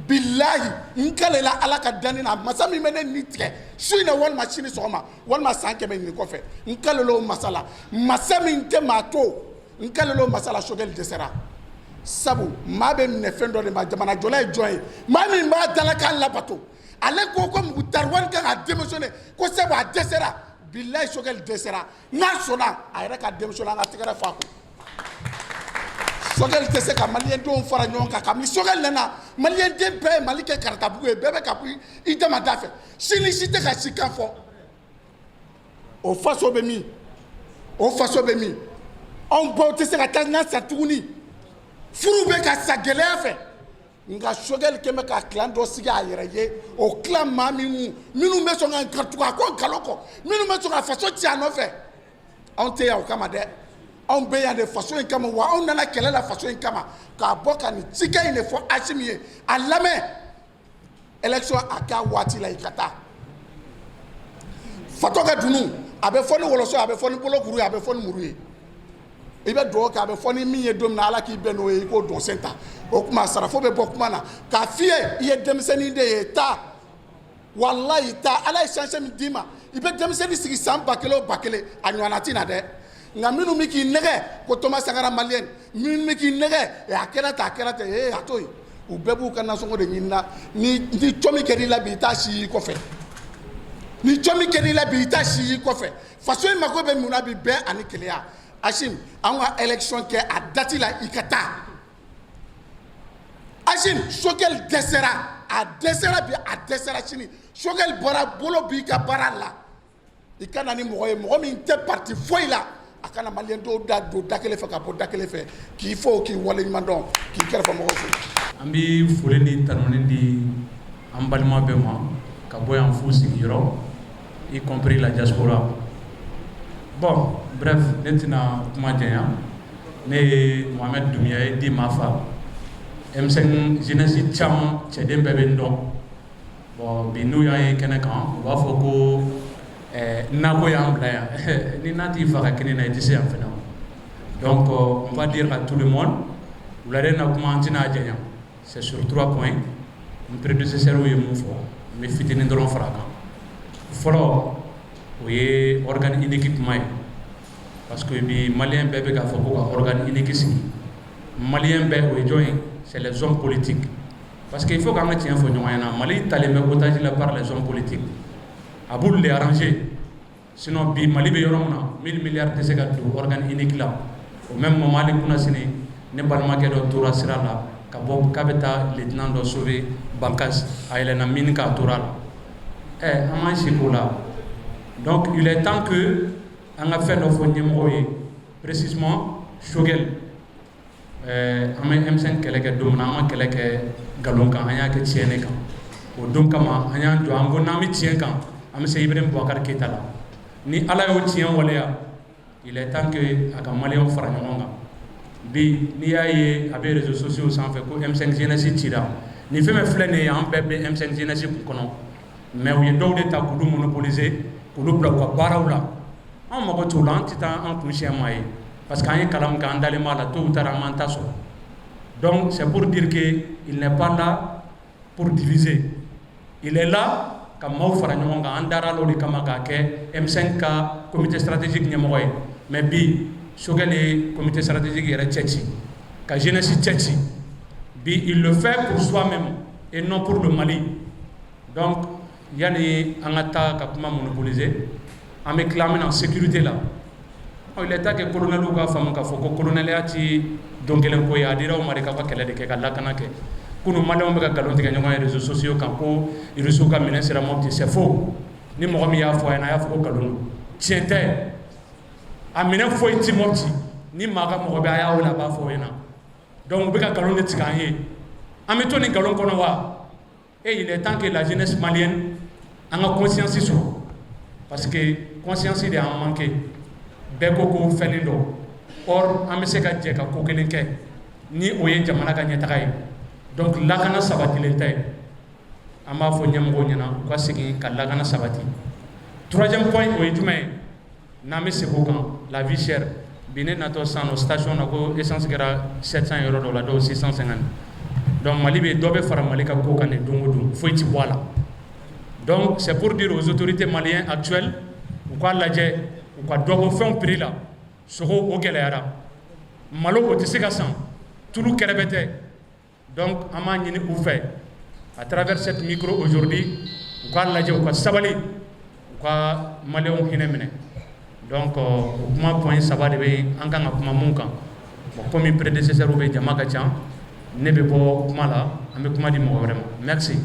Bilahi, n kalela Ala ka danni na, masa min bɛ ne ni tigɛ su in na walima sini sɔgɔma walima san 100 nin kɔfɛ, n kalela o masa la, masa min tɛ maa to, n kalela o masa la, Choguel dɛsɛra. Sabu maa bɛ minɛ fɛn dɔ de ma. Jamanajɔla ye jɔn ye? Maa min b'a dalakan labato. Ale ko ko Moctar Ouane kan ka démissionner ko sabu a dɛsɛra. Bilahi, Choguel dɛsɛra. N'a sɔnna, a yɛrɛ ka démissionner, an ka tɛgɛrɛ fɔ a kun. Choguel tɛ se ka maliyɛndenw fara ɲɔgɔn kan. Kabini Choguel nana, maliyɛnden bɛɛ ye Mali kɛ karatabugu ye, bɛɛ bɛ ka bɔ i dama da fɛ, si ni si tɛ ka si kan fɔ. O faso bɛ min? O faso bɛ min? Anw baw tɛ se ka taa na sa tuguni, furu bɛ ka sa gɛlɛya fɛ. Nka Choguel kɛn bɛ ka clan dɔ sigi a yɛrɛ ye, o clan maa minnu bɛ sɔn ka tugu a kɔ nkalon kɔ, minnu bɛ sɔn ka faso ci a nɔfɛ. Anw tɛ yan o kama dɛ, anw bɛ yan de faso in kama, wa anw nana kɛlɛ la faso in kama. K'a bɔ ka nin cikan in de fɔ Asimi ye, a lamɛn, élection a k'a waati la, i ka taa. Fatɔ ka dunun, a bɛ fɔ ni wɔlɔsɔ, a bɛ fɔ ni bolokuru ye, a bɛ fɔ ni muru ye. I bɛ dugawu kɛ, a bɛ fɔ ni min ye don min na, Ala k'i bɛn n'o ye, i k'o dɔnsen ta. O tuma sarafo bɛ bɔ kuma na k'a f'i ye, i ye denmisɛnnin de ye, taa, walayi taa. Ala ye chance min d'i ma, i bɛ denmisɛnnin sigi san 1000 o 1000, a ɲɔgɔnna tɛ na dɛ. Nka minnu bɛ k'i nɛgɛ ko Thomas Sankara malien, minnu bɛ k'i nɛgɛ, a kɛra tan, a kɛra tan, ee a to yen, u bɛɛ b'u ka nasɔngɔ de ɲini na. Ni cɔ min kɛr'i la bi, i t'a si y'i kɔfɛ. Ni cɔ min kɛr'i la bi, i t'a si y'i kɔfɛ. Faso in mako bɛ mun na bi? Bɛn ani kelenya. Asimi, an ka élection kɛ a date la, i ka taa. Asimi, Choguel dɛsɛra, a dɛsɛra bi, a dɛsɛra sini. Choguel bɔra bolo b'i ka baara la, i ka na ni mɔgɔ ye, mɔgɔ min tɛ parti foyi la, a kana maliyɛn dɔw da don da kelen fɛ ka bɔ da kelen fɛ. K'i fo, k'i waleɲuman dɔn, k'i kɛrɛfɛ mɔgɔw fo. An bɛ foli ni tanuni di an balima bɛɛ ma ka bɔ yan f'u sigiyɔrɔ, y compris la diaspora. Bon, bref, ne tɛna kuma janya. Ne ye Mohamed Doumbia ye, dit Mafa. M5 jeunesse caman, cɛden bɛɛ bɛ n dɔn. Bon, bi n'u y'a ye kɛnɛ kan, u b'a fɔ ko nako y'an bila yan. Ni n'a t'i faga kini na, i tɛ se yan fɛnɛ. Donc on va dire à tout le monde, wulada in na kuma, an tɛna a janya, c'est sur trois points. N prédécesseur ye mun fɔ, n bɛ fitinin dɔrɔn fara a kan. Fɔlɔ, o ye organe unique kuma ye, parce que bi maliyɛn bɛɛ bɛ k'a fɔ ko ka organe unique sigi. Maliyɛn bɛɛ, o ye jɔn ye? C'est les hommes politiques, parce que il faut k'an ka tiɲɛ fɔ ɲɔgɔn ɲɛna, Mali talen bɛ otage la par les hommes politiques. A b'olu de arranger, sinon bi Mali bɛ yɔrɔ min na, 1000 milliards tɛ se ka don organe unique la. Au même moment, hali kunasini, ne balimakɛ dɔ tora sira la ka bɔ k'a bɛ taa lieutenant dɔ sauver Bankass, a yɛlɛnna mine k'a tora la. Ɛ, an m'an si k'o la. Donc il est temps que an ka fɛn dɔ fɔ ɲɛmɔgɔw ye, précisément Choguel. An bɛ M5 kɛlɛ kɛ don min na, an ma kɛlɛ kɛ nkalon kan, an y'a kɛ tiɲɛ de kan. O don kama an y'an jɔ, an ko n'an bɛ tiɲɛ kan, an bɛ se Ibrahim Boubacar Keïta la. Ni Ala y'o tiɲɛ waleya, il est temps que a ka maliyɛnw fara ɲɔgɔn kan. Bi n'i y'a ye a bɛ réseaux sociaux sanfɛ ko M5 jeunesse cira, nin fɛn fɛn filɛ nin ye, an bɛɛ bɛ M5 jeunesse kun kɔnɔ, mais u ye dɔw de ta k'olu monopoliser, k'olu bila u ka baaraw la. An mago t'o la, an tɛ taa an kun siɲɛ maa ye, parce que an ye kalan min kɛ, an dalen b'a la, tôt ou tard an b'an ta sɔrɔ. Donc c'est pour dire que il n'est pas là pour diviser, il est là ka maaw fara ɲɔgɔn kan. An dara o de kama k'a kɛ M5 ka comité stratégique ɲɛmɔgɔ ye. Mais bi Choguel ye comité stratégique yɛrɛ cɛ ci, ka jeunesse cɛ ci. Bi il le fait pour soi-même et non pour le Mali. Donc yani an ka taa ka kuma monopoliser, an bɛ tila, an bɛna sécurité la. Il est temps que colonel ka faamu k'a fɔ ko colonɛliya ti don kelen ko ye. A dira aw ma de k'aw ka kɛlɛ de kɛ, ka lakana kɛ. Kunun maliyɛnw bɛ ka nkalon tigɛ ɲɔgɔn ye réseaux sociaux kan ko Rusiw ka minɛn sera Mopti. C'est faux. Ni mɔgɔ min y'a fɔ a ɲɛna, a y'a fɔ ko nkalon don, tiɲɛ tɛ. A minɛn foyi ti Mopti. Ni maa ka mɔgɔ bɛ, a y'a wele, a b'a fɔ o ɲɛna. Donc u bɛ ka nkalon de tigɛ an ye. An bɛ to nin nkalon kɔnɔ wa? Et il est temps que la jeunesse malienne, an ka conscience sɔrɔ, parce que conscience de y'an manqué. Bɛɛ ko ko fɛnnin dɔ, or an bɛ se ka jɛ ka ko kelen kɛ ni o ye jamana ka ɲɛtaga ye. Donc lakana sabatilen tɛ. An b'a fɔ ɲɛmɔgɔw ɲɛna u ka segin ka lakana sabati. Troisième point, o ye jumɛn ye n'an bɛ segin o kan? La vie chère. Bi ne natɔ sisan nɔ station na, ko essence kɛra 700 yɔrɔ dɔw la, dɔw 650. Donc Mali bɛ dɔ bɛ fara Mali ka ko kan de don o don, foyi ti bɔ a la. Donc c'est pour dire aux autorités maliennes actuelles u k'a lajɛ, u ka dɔ bɔ fɛnw prix la. Sogo o gɛlɛyara, malo o tɛ se ka san, tulu kɛrɛbɛ tɛ. Donc an b'a ɲini u fɛ à travers cette micro aujourd'hui, u k'a lajɛ, u ka sabali, u ka maliyɛnw hinɛ minɛ. Donc o kuma point saba de bɛ yen an kan ka kuma mun kan. Bon, komi prédécesseur bɛ, jama ka ca, ne bɛ bɔ kuma la, an bɛ kuma di mɔgɔ wɛrɛ ma. Merci. N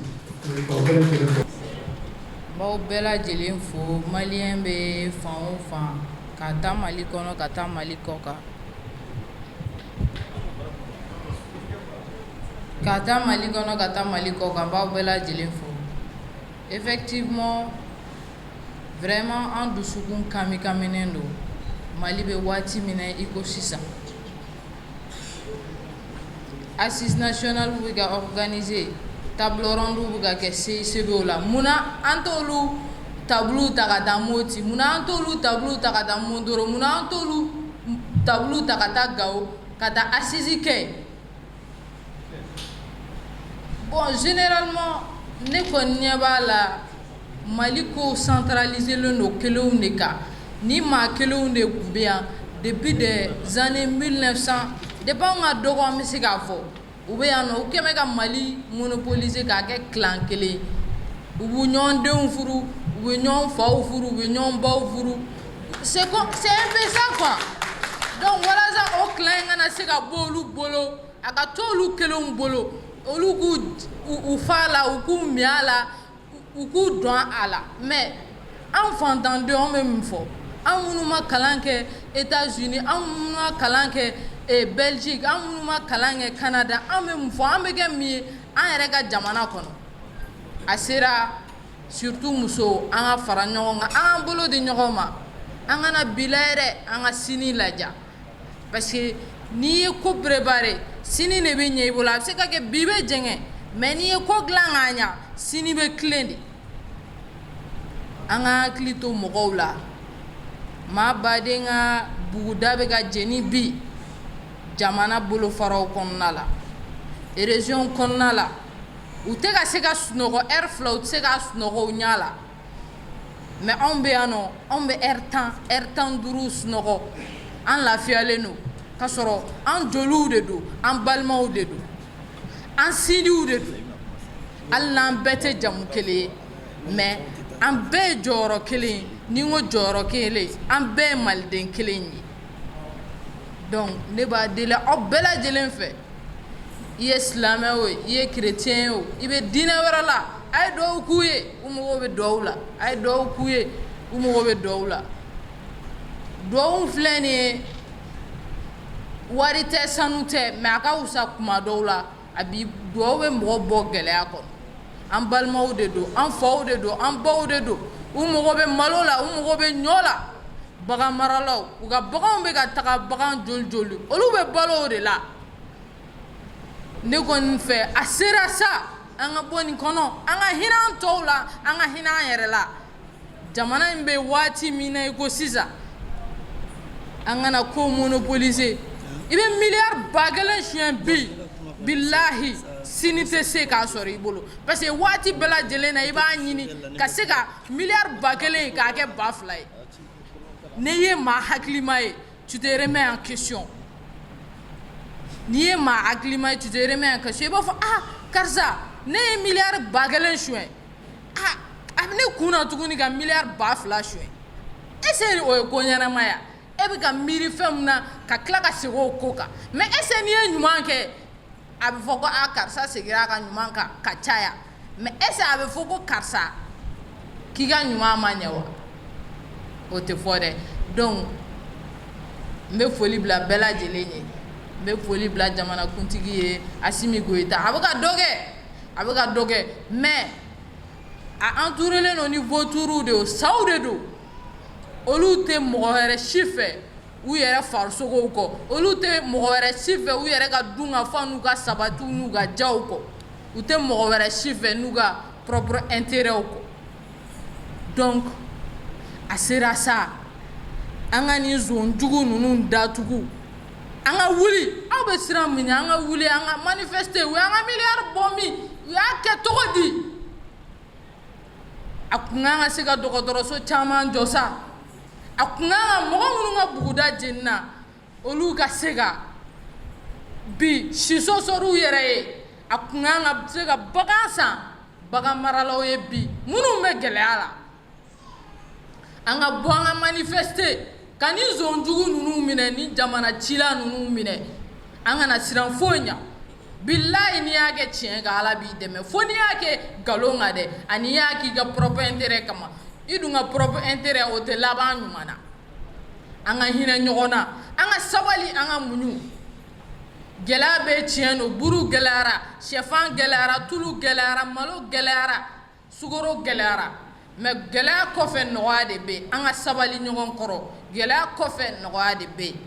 b'aw bɛɛ lajɛlen fo, maliyɛn bɛ fan o fan, ka taa Mali kɔnɔ, ka taa Mali kɔ kan, ka taa Mali kɔnɔ, ka taa Mali kɔ kan, n b'aw bɛɛ lajɛlen fo. Effectivement, vraiment, an dusukun kami kaminen don Mali bɛ waati min na i ko sisan. Assise nationale bɛ ka organiser, table ronde bɛ ka kɛ CICB la. Munna an t'olu tableau ta ka taa Moti? Munna an t'olu tableau ta ka taa Mondoro? Munna an t'olu tableau ta ka taa Gawo, ka taa assise kɛ? Bon, généralement ne kɔni ɲɛ b'a la, Mali ko centralisé len don kelenw de kan. Ni maa kelenw de tun bɛ yan depuis des années 1900, depuis anw ka dɔgɔ, an bɛ se k'a fɔ u bɛ yan nɔ, u kɛn bɛ ka Mali monopoliser k'a kɛ clan kelen. U b'u ɲɔgɔn denw furu, u bɛ ɲɔgɔn faw furu, u bɛ ɲɔgɔn baw furu. C'est comme, c'est un peu ça quoi. Donc walasa o clan in kana se ka bɔ olu bolo, a ka to olu kelenw bolo, olu k'u u fa la, u k'u min a la, u k'u dɔn a la. Mais an fantandenw, an bɛ mun fɔ? An minnu ma kalan kɛ États-Unis, an minnu ma kalan kɛ Belgique, an minnu ma kalan kɛ Canada, an bɛ mun fɔ? An bɛ kɛ min ye an yɛrɛ ka jamana kɔnɔ? A sera, surtout musow, an ka fara ɲɔgɔn kan, an k'an bolo di ɲɔgɔn ma. An kana bi lajɛ dɛ, an ka sini lajɛ, parce que n'i ye ko préparer, sini de bɛ ɲɛ i bolo. A bɛ se ka kɛ bi bɛ jɛngɛ, mais n'i ye ko dilan k'a ɲa, sini bɛ tilen de. An ka hakili to mɔgɔw la. Maa baden ka buguda bɛ ka jeni bi jamana bolofaraw kɔnɔna la, région kɔnɔna la. U tɛ ka se ka sunɔgɔ heure 2, u tɛ se ka sunɔgɔ u ɲɛ la. Mais anw bɛ yan nɔ, anw bɛ heure 10, heure 15 sunɔgɔ, an lafiyalen don, k'a sɔrɔ an joliw de don, an balimaw de don, an sindiw de don. Hali n'an bɛɛ tɛ jamu kelen ye, mais an bɛɛ ye jɔyɔrɔ kelen ye. Ni n ko jɔyɔrɔ kelen, an bɛɛ ye maliden kelen ye. Donc ne b'a deli aw bɛɛ lajɛlen fɛ, i ye silamɛ o, i ye chrétien ye o, i bɛ diinɛ wɛrɛ la, a ye duwawu k'u ye, u mago bɛ duwawu la. A ye duwawu k'u ye, u mago bɛ duwawu la. Duwawu filɛ nin ye. Wari tɛ, sanu tɛ, mais a ka wusa kuma dɔw la. A bi dugawu bɛ mɔgɔ bɔ gɛlɛya kɔnɔ. An balimaw de don, an faw de don, an baw de don. U mago bɛ malo la, u mago bɛ ɲɔ la. Bagan maralaw, u ka baganw bɛ ka taga, bagan joli joli, olu bɛ balo o de la. Ne kɔni fɛ, a sera sa an ka bɔ nin kɔnɔ, an ka hinɛ an tɔw la, an ka hinɛ an yɛrɛ la. Jamana in bɛ waati min na i ko sisan, an kana ko monopoliser. I bɛ miliyari 1000 suɲɛ bi, bilahi, sini tɛ se k'a sɔrɔ i bolo, parce que waati bɛɛ lajɛlen na i b'a ɲini ka se ka miliyari 1000 k'a kɛ 2000 ye. N'i ye maa hakilima ye, tu te remets en question. N'i ye maa hakilima ye, tu te remets en question. I b'a fɔ: ah, karisa, ne ye miliyari 1000 suɲɛ, ah, a bɛ ne kun na tuguni ka miliyari 2000 suɲɛ. Est ce que o ye ko ɲɛnama ye? E bɛ ka miiri fɛn min na ka tila ka segin o ko kan. Mais est ce que n'i ye ɲuman kɛ, a bɛ fɔ ko ah, karisa seginna a ka ɲuman kan ka caya? Mais est ce que a bɛ fɔ ko karisa k'i ka ɲuman ma ɲɛ wa? O tɛ fɔ dɛ. Donc n bɛ foli bila bɛɛ lajɛlen ye. N bɛ foli bila jamanakuntigi ye, Assimi Goïta. A bɛ ka dɔ kɛ, a bɛ ka dɔ kɛ, mais a entouré don ni vautours de ye, saw de don. Olu tɛ mɔgɔ wɛrɛ si fɛ u yɛrɛ farisogow kɔ, olu tɛ mɔgɔ wɛrɛ si fɛ u yɛrɛ ka dun ka fa n'u ka sabatiw n'u ka jaw kɔ, u tɛ mɔgɔ wɛrɛ si fɛ n'u ka propre intérêt kɔ. Donc a sera sa an ka nin zonjugu ninnu datugu, an ka wuli. Aw bɛ siran min ɲɛ, an ka wuli, an ka manifester. U y'an ka miliyari bɔ min, u y'a kɛ cogo di? A kun kan ka se ka dɔgɔtɔrɔso caman jɔ sa, a kun kan ka mɔgɔ minnu ka buguda jenina, olu ka se ka bi siso sɔrɔ u yɛrɛ ye. A kun kan ka se ka bagan san bagan maralaw ye bi minnu bɛ gɛlɛya la. An ka bɔ, an ka manifester ka ni zonjugu ninnu minɛ, ni jamana cila ninnu minɛ. An kana siran foyi ɲɛ. Bilayi, n'i y'a kɛ tiɲɛ kan, Ala b'i dɛmɛ. Fo n'i y'a kɛ nkalon kan dɛ, ani y'a k'i ka propre intérêt kama. I dun ka propre intérêt, o tɛ laban ɲuman na. An ka hinɛ ɲɔgɔn na, an ka sabali, an ka muɲu. Gɛlɛya bɛ, tiɲɛ don. Buru gɛlɛyara, sɛfan gɛlɛyara, tulu gɛlɛyara, malo gɛlɛyara, sukaro gɛlɛyara, mais gɛlɛya kɔfɛ nɔgɔya de bɛ yen. An ka sabali ɲɔgɔn kɔrɔ. Gɛlɛya kɔfɛ nɔgɔya de bɛ yen,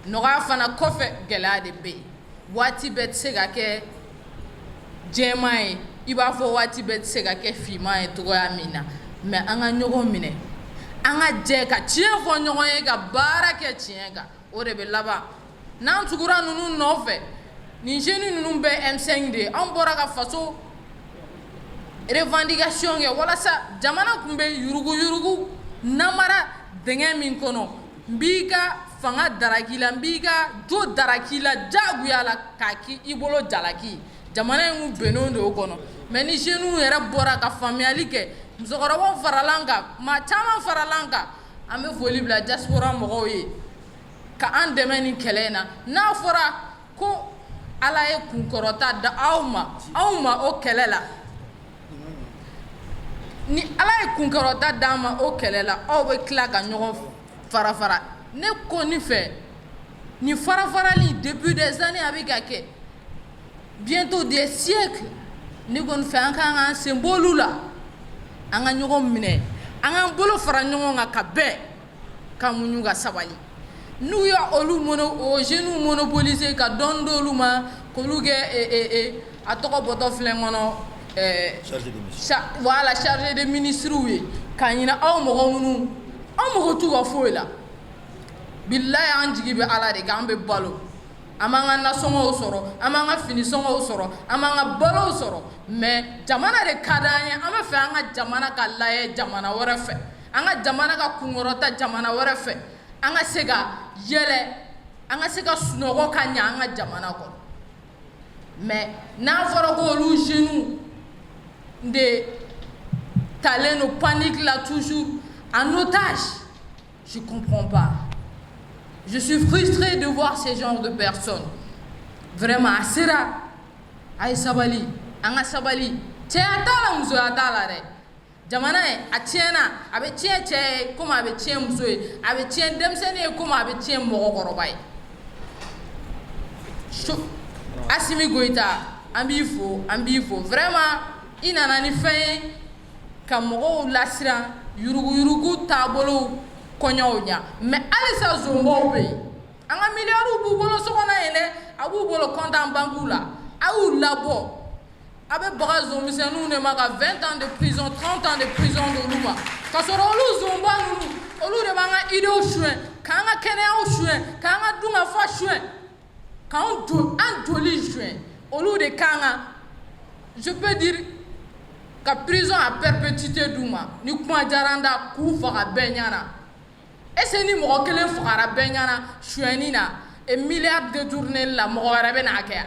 nɔgɔya fana kɔfɛ gɛlɛya de bɛ yen. Waati bɛɛ tɛ se ka kɛ jɛman ye i b'a fɔ waati bɛɛ tɛ se ka kɛ finman ye cogoya min na. Mais an ka ɲɔgɔn minɛ, an ka jɛ ka tiɲɛ fɔ ɲɔgɔn ye, ka baara kɛ tiɲɛ kan, o de bɛ laban. N'an tugura ninnu nɔfɛ, nin jeunes ninnu bɛɛ M5 de ye. An bɔra ka faso revendication kɛ walasa jamana tun bɛ yuruguyurugu namara dingɛ min kɔnɔ. N b'i ka fanga daraki la, n b'i ka jo daraki la diyagoya la k'a k'i i bolo jalaki. Jamana in kun bɛnnen don o kɔnɔ. Mais ni jeunes yɛrɛ bɔra ka faamuyali kɛ, musokɔrɔbaw farala an kan, maa caman farala an kan. An bɛ foli bila diaspora mɔgɔw ye ka an dɛmɛ nin kɛlɛ in na. N'a fɔra ko Ala ye kunkɔrɔta da aw ma, aw ma o kɛlɛ la, ni Ala ye kunkɔrɔta d'an ma o kɛlɛ la, aw bɛ tila ka ɲɔgɔn fara fara. Ne kɔni fɛ, nin fara farali, depuis des années a bɛ ka kɛ, bientôt des siècles. Ne kɔni fɛ, an kan k'an sen bɔ olu la, an ka ɲɔgɔn minɛ, an k'an bolo fara ɲɔgɔn kan ka bɛn, ka muɲu, ka sabali. N'u ya olu mono, o jeunes monopoliser ka dɔɔni d'olu ma, k'olu kɛ a tɔgɔ bɔtɔ filɛ n kɔnɔ, voilà, chargé de ministres ye, ka ɲina aw mɔgɔ minnu, aw mago t'u ka foyi la. Bilayi, an jigi bɛ Ala de kan. An bɛ balo, an b'an ka nasɔngɔw sɔrɔ, an b'an ka finisɔngɔw sɔrɔ, an b'an ka balow sɔrɔ, mais jamana de ka d'an ye. An bɛ fɛ an ka jamana ka layɛ jamana wɛrɛ fɛ, an ka jamana ka kunkɔrɔta jamana wɛrɛ fɛ, an ka se ka yɛlɛ, an ka se ka sunɔgɔ ka ɲɛ an ka jamana kɔnɔ. Mais n'a fɔra ko olu jeunes de talen don panique la, toujours en otage, je comprends pas. Je suis frustrée de voir ces genres de personnes. Vraiment, a sera a ye sabali, an ka sabali. Cɛya t'a la, musoya t'a la dɛ. Jamana ye a tiɲɛna, a bɛ tiɲɛ cɛ ye komi a bɛ tiɲɛ muso ye, a bɛ tiɲɛ denmisɛnnin ye komi a bɛ tiɲɛ mɔgɔkɔrɔba ye. Assimi Goïta, an b'i fo, an b'i fo vraiment. I nana ni fɛn ye ka mɔgɔw lasiran, yuruguyurugu taabolow kɔɲɔw ɲa. Mais halisa zonbaw bɛ yen, an ka miliyariw b'u bolo so kɔnɔ yen dɛ, a b'u bolo compte en banque la. A y'u labɔ. A bɛ baga zonmisɛnninw de ma ka 20 ans de prison, 30 ans de prison d'olu ma, ka sɔrɔ olu zonba ninnu, olu de b'an ka idéew suɲɛ, k'an ka kɛnɛyaw suɲɛ, k'an ka dunkafa suɲɛ, k'an jo an joli suɲɛ. Olu de kan ka, je peux dire, ka prison à perpétuité d'u ma. Ni kuma diyara n da, k'u faga bɛɛ ɲɛna. Est ce que ni mɔgɔ kelen fagara bɛɛ ɲɛna suyɛnni na et milliard détourné la, mɔgɔ wɛrɛ bɛ n'a kɛ yan?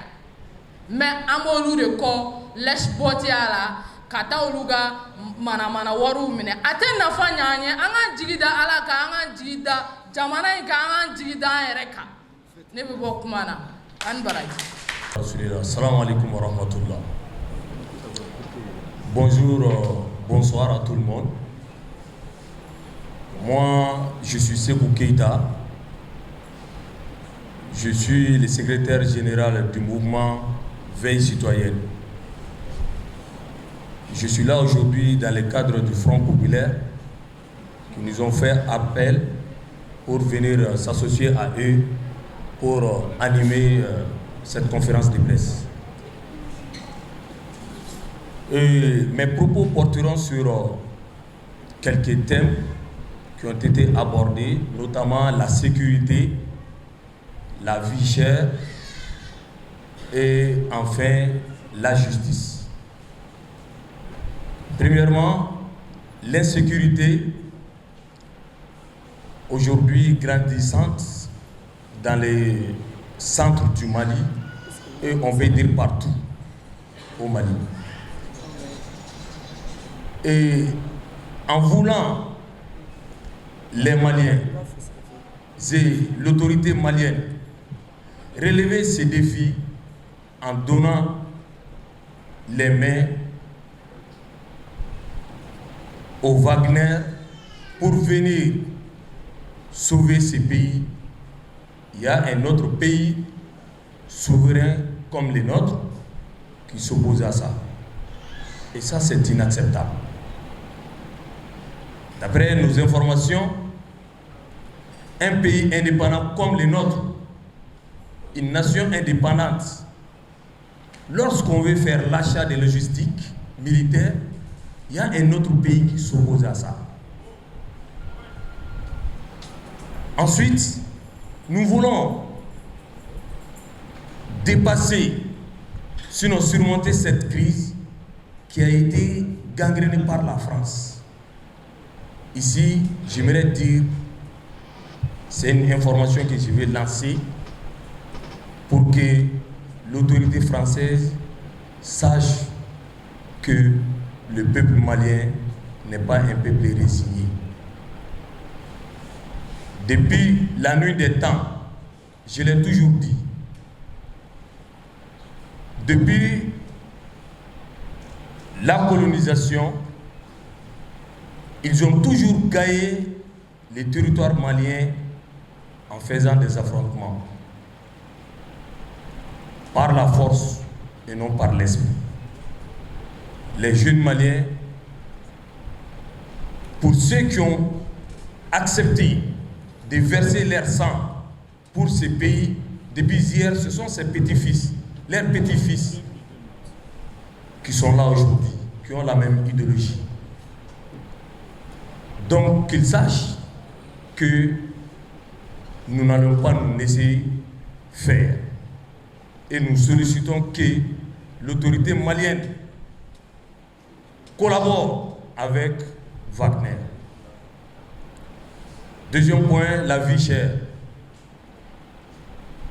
Mais an b'olu de kɔ lèche-bottiya la ka taa olu ka manamana wariw minɛ. A tɛ nafa ɲɛ an ye. An k'an jigi da Ala kan, an k'an jigi da jamana in kan, an k'an jigi da an yɛrɛ kan. Ne bɛ bɔ kuma na. An ni baraji. Salam alaikum wa rahmatullah. Bonjour, bonsoir à tout le monde. Moi, je suis Sekou Keita. Je suis le secrétaire général du mouvement Veille citoyenne. Je suis là aujourd'hui dans le cadre du Front populaire qui nous ont fait appel pour venir s'associer à eux pour animer cette conférence de presse. Et mes propos porteront sur quelques thèmes qui ont été abordés, notamment la sécurité, la vie chère et enfin la justice. Premièrement, l'insécurité aujourd'hui grandissante dans les centres du Mali et on peut dire partout au Mali. Et en voulant les Maliens et l'autorité malienne relever ces défis en donnant les mains au Wagner pour venir sauver ces pays, il y a un autre pays souverain comme le nôtre qui s'oppose à ça. Et ça, c'est inacceptable. D'après nos informations, un pays indépendant comme le nôtre, une nation indépendante, lorsqu'on veut faire l'achat de logistique militaire, il y a un autre pays qui s'oppose à ça. Ensuite, nous voulons dépasser, sinon surmonter cette crise qui a été gangrénée par la France. Ici, j'aimerais dire, c'est une information que je vais lancer pour que l'autorité française sache que le peuple malien n'est pas un peuple résigné. Depuis la nuit des temps, je l'ai toujours dit, depuis la colonisation, ils ont toujours gagné les territoires maliens en faisant des affrontements par la force et non par l'esprit. Les jeunes Maliens, pour ceux qui ont accepté de verser leur sang pour ce pays, depuis hier, ce sont ces petits-fils, leurs petits-fils, qui sont là aujourd'hui, qui ont la même idéologie. Donc qu'ils sachent que nous n'allons pas nous laisser faire. Et nous sollicitons que l'autorité malienne collabore avec Wagner. Deuxième point, la vie chère.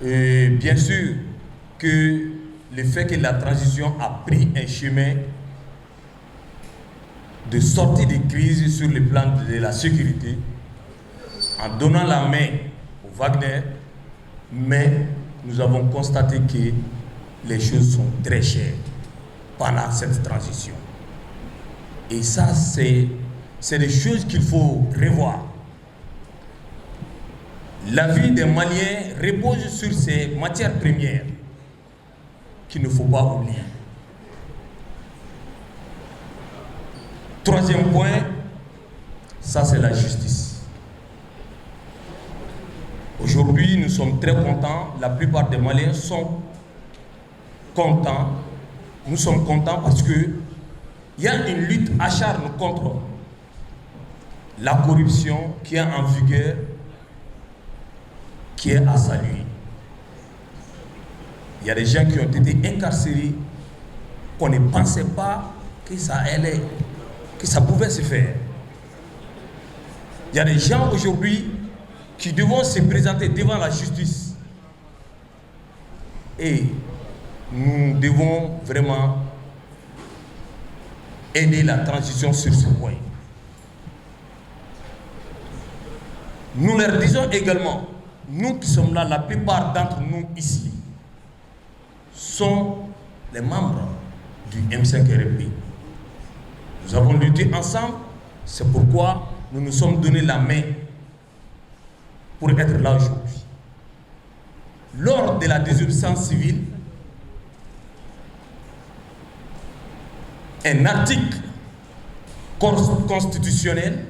Et bien sûr que le fait que la transition a pris un chemin de sortie de crise sur le plan de la sécurité, en donnant la main au Wagner, mais nous avons constaté que les choses sont très chères pendant cette transition. Et ça, c'est des choses qu'il faut revoir. La vie des Maliens repose sur ces matières premières. qu'il ne faut pas oublier. Troisième point, ça c'est la justice. Aujourd'hui, nous sommes très contents. La plupart des Maliens sont contents. Nous sommes contents parce que il y a une lutte acharnée contre la corruption qui est en vigueur, qui est à saluer. Il y a des gens qui ont été incarcérés qu'on ne pensait pas que ça allait, que ça pouvait se faire. Il y a des gens aujourd'hui qui devront se présenter devant la justice. Et nous devons vraiment aider la transition sur ce point. Nous leur disons également, nous qui sommes là, la plupart d'entre nous ici, sont les membres du M5RP. Nous avons lutté ensemble, c'est pourquoi nous nous sommes donné la main pour être là aujourd'hui. Lors de la désobéissance civile, un article constitutionnel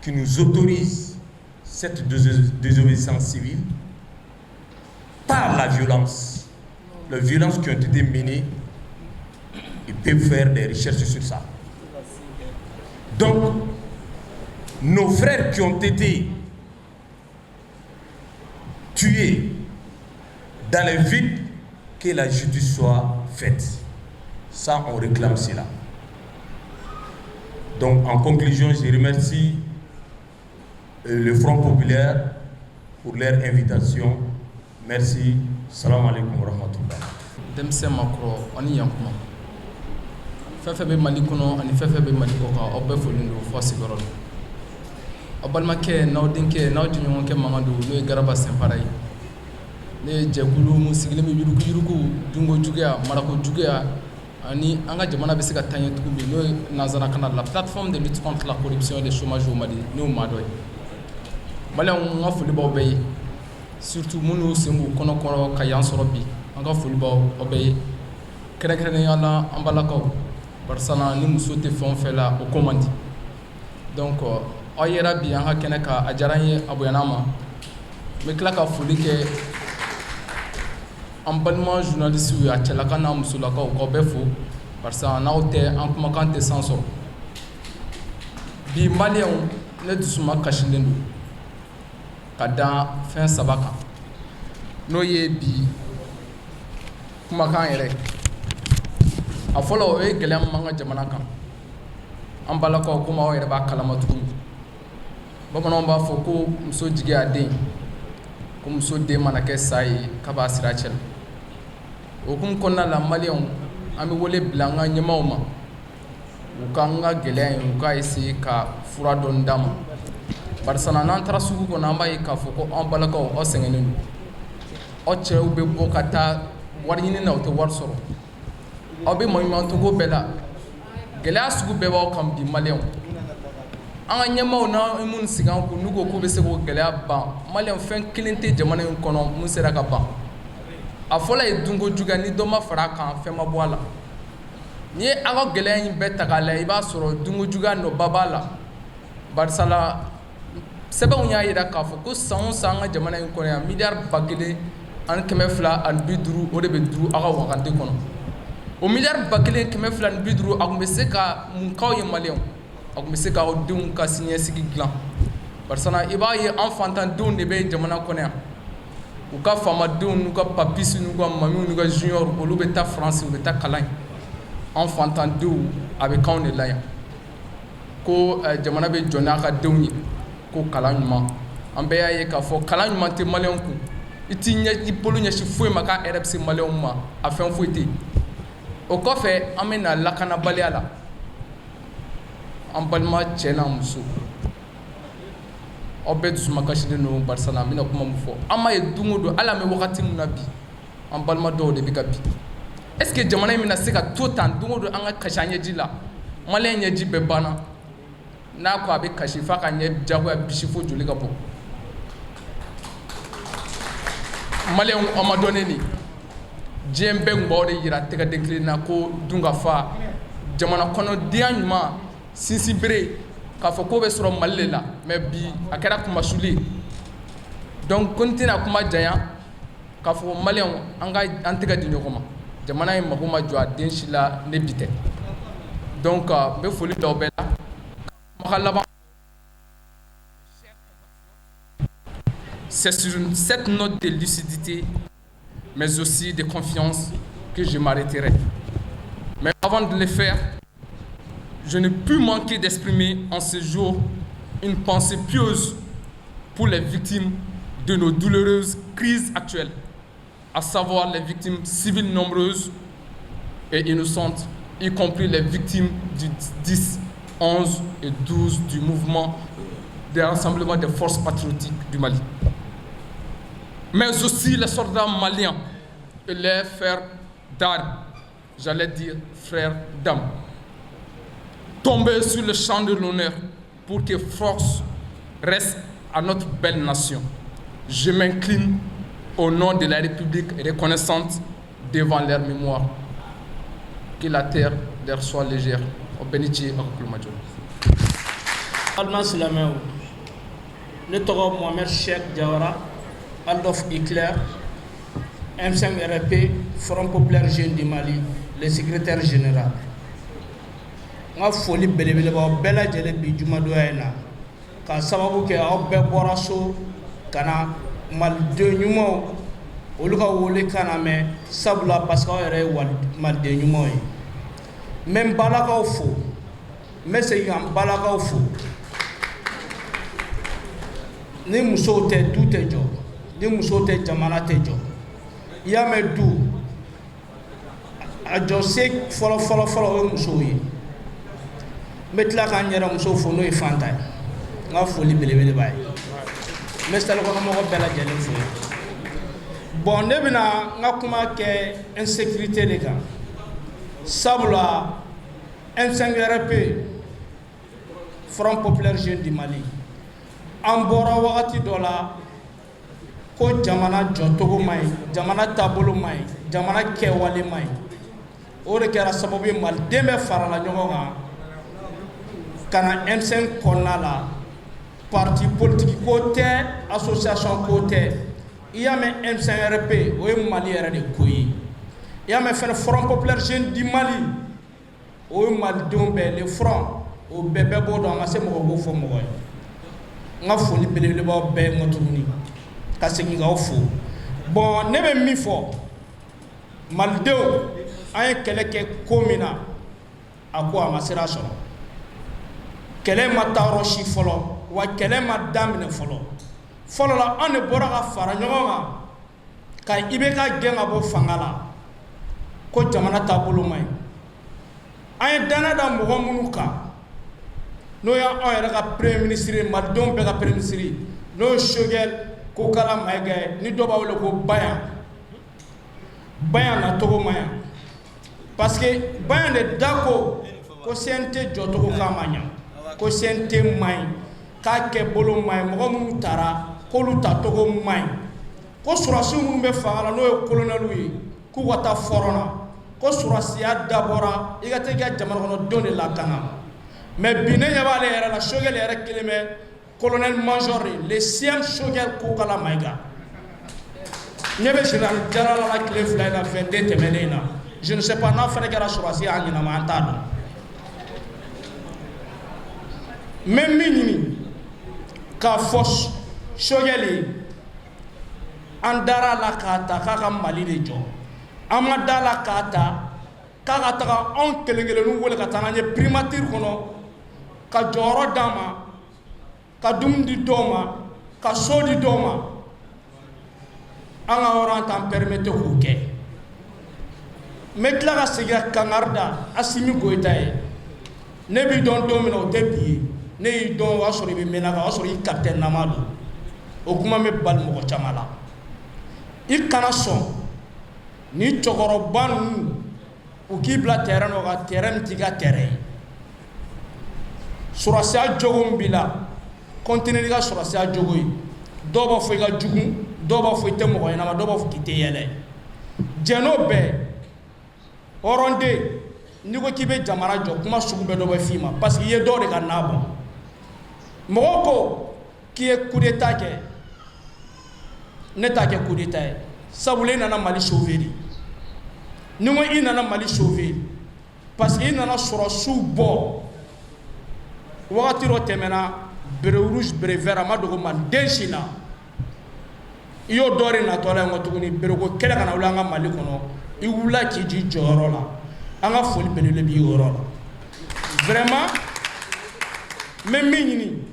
qui nous autorise cette désobéissance civile par la violence. Les violences qui ont été menées, ils peuvent faire des recherches sur ça. Donc, nos frères qui ont été tués dans les villes, que la justice soit faite. Ça, on réclame cela. Donc, en conclusion, je remercie le Front populaire pour leur invitation. Merci. Salam alaikum wa rahmatullah. Denmisɛn makɔrɔ aw ni yankuma fɛn fɛn bɛ Mali kɔnɔ ani fɛn fɛn bɛ Mali kɔ kan, aw bɛɛ folen don fɔ sigiyɔrɔ la. Aw balimakɛ n'aw denkɛ n'aw jɛɲɔgɔnkɛ mankan don, n'o ye Garaba Sɛnpara ye. Ne ye jɛkulu mun sigilen bɛ yuruguyurugu, dunko juguya, marako juguya ani an ka jamana bɛ se ka taa ɲɛ cogo min, n'o ye nanzarakan na la plateforme de lutte contre la corruption et le chômage au Mali, n'o maa dɔ ye. Maliyɛnw, n ka foli b'aw bɛɛ ye, surtout minnu sen b'u kɔnɔ kɔrɔ ka yan sɔrɔ bi, an ka foli b'aw bɛɛ ye, kɛrɛnkɛrɛnnenya la an balakaw, barisa ni muso tɛ fɛn o fɛn la, o ko man di. Donc aw yera bi an ka kɛnɛ kan, a diyara n ye, a bonyana an ma. N bɛ tila ka foli kɛ an balima journalistes ye, a cɛlaka n'a musolakaw, k'aw bɛɛ fo, barisa n'aw tɛ, an kumakan tɛ san sɔrɔ bi. Maliyɛnw, ne dusuma kasilen don ka da fɛn saba kan, n'o ye bi kumakan yɛrɛ. A fɔlɔ, o ye gɛlɛya min b'an ka jamana kan, an balakaw. Komi aw yɛrɛ b'a kalama tuguni, bamananw b'a fɔ ko muso jigi a den, ko muso den mana kɛ sa ye, k'a b'a sira cɛ la. O hukumu kɔnɔna la, maliyɛnw, an bɛ wele bila an ka ɲɛmaaw ma, u ka an ka gɛlɛya in, u k'a essayer ka fura dɔɔni d'an ma, barisa n'an taara sugu kɔnɔ, an b'a ye k'a fɔ ko an balakaw, aw sɛgɛnnen don. Aw cɛw bɛ bɔ ka taa wari ɲini na, u tɛ wari sɔrɔ. Aw bɛ maɲumantogo bɛɛ la, gɛlɛya sugu bɛɛ b'aw kan bi. Maliyɛnw, an ka ɲɛmaaw n'an minnu sigi an kun, n'u ko k'u bɛ se k'o gɛlɛya ban, maliyɛn, fɛn kelen tɛ jamana in kɔnɔ mun sera ka ban. A fɔlɔ ye dunko juguya. Ni dɔ ma fara a kan, fɛn ma bɔ a la. N'i ye aw ka gɛlɛya in bɛɛ ta k'a lajɛ, i b'a sɔrɔ dunko juguya nɔba b'a la, barisa la sɛbɛnw y'a jira k'a fɔ ko san o san, an ka jamana in kɔnɔ yan, miliyari 1250, o de bɛ dun aw ka wagande kɔnɔ. O miliyari 1250, a tun bɛ se ka mun k'aw ye? Maliyɛnw, a tun bɛ se k'aw denw ka siniɲɛsigi dilan, barisa i b'a ye an fantandenw de bɛ jamana kɔnɔ yan. U ka faamadenw n'u ka papis n'u ka mamiw n'u ka junior, olu bɛ taa Faransi, u bɛ taa kalan yen. An fantandenw, a bɛ k'anw de la yan ko jamana bɛ jɔ n'a ka denw ye, ko kalan ɲuman. An bɛɛ y'a ye k'a fɔ kalan ɲuman tɛ maliyɛnw kun. I t'i ɲɛ i bolo ɲɛsin foyi ma k'a yɛrɛ bɛ se maliyɛnw ma, a fɛn foyi tɛ yen. O kɔfɛ, an bɛ na lakanabaliya la. An balima cɛ n'a muso, aw bɛɛ dusuma kasilen don, barisa an bɛna kuma min fɔ, an m'a ye don o don, hali an bɛ wagati min na bi, an balima dɔw de bɛ ka bi. Est ce que jamana in bɛna se ka to tan, don o don an ka kasi an ɲɛji la? Maliyɛn ɲɛji bɛɛ banna. N'a ko a bɛ kasi f'a ka ɲɛ jagoya bisi fo joli ka bɔ. Maliyɛnw, aw ma dɔn ne nin. Diɲɛ bɛɛ tun b'aw de yira tɛgɛden kelen na ko dunkafa, jamana kɔnɔdenya ɲuman, sinsinbere, k'a fɔ k'o bɛ sɔrɔ Mali de la. Mais bi a kɛra kumasuli ye. Donc ko n tɛna kuma janya k'a fɔ maliyɛnw, an ka an tɛgɛ di ɲɔgɔn ma. Jamana in mago ma jɔ a den si la ne bi tɛ. Donc n bɛ foli bila aw bɛɛ la. Kumakan laban. C'est sur cette note de lucidité, mais aussi de confiance que je m'arrêterai. Mais avant de le faire, je ne puis manquer d'exprimer en ce jour une pensée pieuse pour les victimes de nos douloureuses crises actuelles, à savoir les victimes civiles nombreuses et innocentes, y compris les victimes du 10, 11 et 12 du mouvement des rassemblements des forces patriotiques du Mali, mais aussi les soldats maliens et les frères d'armes, j'allais dire frères d'âme, tombés sur le champ de l'honneur pour que force reste à notre belle nation. Je m'incline au nom de la République reconnaissante devant leur mémoire. Que la terre leur soit légère. Aw bɛɛ ni ce aw ka kulomajɔ. Balima silamɛw, ne tɔgɔ Mohamed Cheikh Diawara, Adolf Hitler, M5 RP, Front Populaire Jeune du Mali, le secrétaire général. N ka foli belebele b'aw bɛɛ lajɛlen bi jumadonya in na, k'a sababu kɛ aw bɛɛ bɔra so ka na maliden ɲumanw olu ka wele kan na mɛn, sabula parce que aw yɛrɛ ye maliden ɲumanw ye. N bɛ n balakaw fo, n bɛ segin ka n balakaw fo. Ni musow tɛ, du tɛ jɔ. Ni musow tɛ, jamana tɛ jɔ. I y'a mɛn du a jɔsen fɔlɔ fɔlɔ fɔlɔ, o ye musow ye. N bɛ tila k'an yɛrɛ muso fo, n'o ye Fanta ye. N ka foli belebele b'a ye. N bɛ salikɔnɔmɔgɔ bɛɛ lajɛlen fo. Bon, ne bɛna n ka kuma kɛ insécurité de kan, sabula M5RP, Front Populaire Jeune du Mali, an bɔra wagati dɔ la ko jamana jɔcogo man ɲi, jamana taabolo man ɲi, jamana kɛwale man ɲi. O de kɛra sababu ye maliden bɛɛ farala ɲɔgɔn kan ka na M5 kɔnɔna la. Parti politique ko tɛ, association ko tɛ. I y'a mɛn M5RP, o ye Mali yɛrɛ de ko ye. I y'a mɛn fɛnɛ Front Populaire Jeune du Mali, o ye malidenw bɛɛ, le front, o bɛɛ bɛɛ b'o dɔn. A ma se mɔgɔ k'o fɔ mɔgɔ ye. N ka foli belebelebaw bɛɛ ye tuguni ka segin k'aw fo. Bon, ne bɛ min fɔ malidenw, an ye kɛlɛ kɛ ko min na, a ko a ma sira sɔrɔ. Kɛlɛ ma taa yɔrɔ si fɔlɔ, wa kɛlɛ ma daminɛ fɔlɔ. Fɔlɔ la, an de bɔra ka fara ɲɔgɔn kan ka IBK gɛn ka bɔ fanga la, ko jamana taabolo man ɲi. An ye danaya da mɔgɔ minnu kan, n'o y'anw yɛrɛ ka premier ministre ye, malidenw bɛɛ ka premier ministre, n'o ye Choguel Kokalla Maïga ye, ni dɔw b'a wele ko Bayan. Bayan nacogo ma ɲa, parce que Bayan de da ko ko CNT jɔcogo k'a ma ɲa, ko CNT man ɲi, k'a kɛ bolo man ɲi, mɔgɔ minnu taara k'olu tacogo man ɲi, ko sɔrɔdasi minnu bɛ fanga la, n'o ye colonɛliw ye, k'u ka taa front na, ko sɔrɔdasiya dabɔra i ka taa i ka jamana kɔnɔdenw de lakana. Mais bi, ne ɲɛ b'ale yɛrɛ la, Choguel yɛrɛ kelen bɛ colonel major de, le CM Choguel Kokalla Maïga. Ɲɛ bɛ général Jarala la tile 2 in na, 22 tɛmɛnen in na. Je ne sais pas n'a fana kɛra sɔrɔdasi ye a ɲɛnama, an t'a dɔn. N bɛ min ɲini k'a fɔ Choguel ye, an dara la k'a ta k'a ka Mali de jɔ. An ma da la k'a ta k'a ka taga anw kelen kelenninw wele ka taa n'an ye primature kɔnɔ, ka jɔyɔrɔ d'an ma, ka dumuni di dɔw ma, ka so di dɔw ma. An ka yɔrɔ, an t'an permettre k'o kɛ. N bɛ tila ka segin ka kangari da Assimi Goïta ye. Ne b'i dɔn don min na, o tɛ bi ye. Ne y'i dɔn, o y'a sɔrɔ i bɛ Menaka, o y'a sɔrɔ i capitaine nama don. O kuma bɛ bali mɔgɔ caman la. I kana sɔn ni cɛkɔrɔba ninnu u k'i bila terrain dɔ kan, terrain min t'i ka terrain ye. Sɔrɔdasiya jogo min b'i la, continuer n'i ka sɔrɔdasiya jogo ye. Dɔw b'a fɔ i ka jugu, dɔw b'a fɔ i tɛ mɔgɔ ɲɛnama, dɔw b'a fɔ k'i tɛ yɛlɛ. Jɛn n'o bɛɛ, hɔrɔnden, n'i ko k'i bɛ jamana jɔ, kuma sugu bɛɛ dɔ bɛ f'i ma, parce que i ye dɔw de ka na bɔ. Mɔgɔw ko k'i ye coup d'état kɛ. Ne t'a kɛ coup d'état ye, sabula i nana Mali sauver de. Ni n ko i nana Mali sauver, parce que i nana sɔrɔsiw bɔ. Wagati dɔ tɛmɛna, béret rouge, béret vert, a ma dogo maliden si la. I y'o dɔ de natɔ la yen kɔ tuguni, béret ko kɛlɛ kana wuli an ka Mali kɔnɔ. I wulila k'i jɔ i jɔyɔrɔ la. An ka foli belebele b'i yɔrɔ la vraiment. N bɛ min ɲini,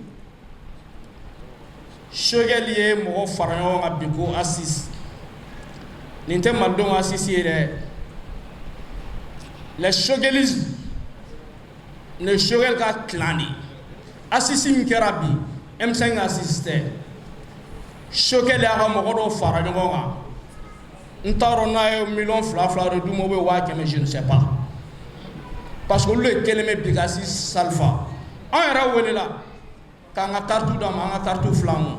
Choguel ye mɔgɔ fara ɲɔgɔn kan bi ko assise. Nin tɛ malidenw ka assise ye dɛ. Les Choguelistes nin ye Choguel ka clan de ye. Assise min kɛra bi, M5 assise tɛ. Choguel y'a ka mɔgɔ dɔw fara ɲɔgɔn kan. N t'a dɔn n'a ye miliyɔn 2 2 de d'u ma ou bien 100 000, je ne sais pas, parce que olu de kɛlen bɛ bi ka assise salifa. An yɛrɛ welela k'an ka carte d'an ma, an ka carte fila kun,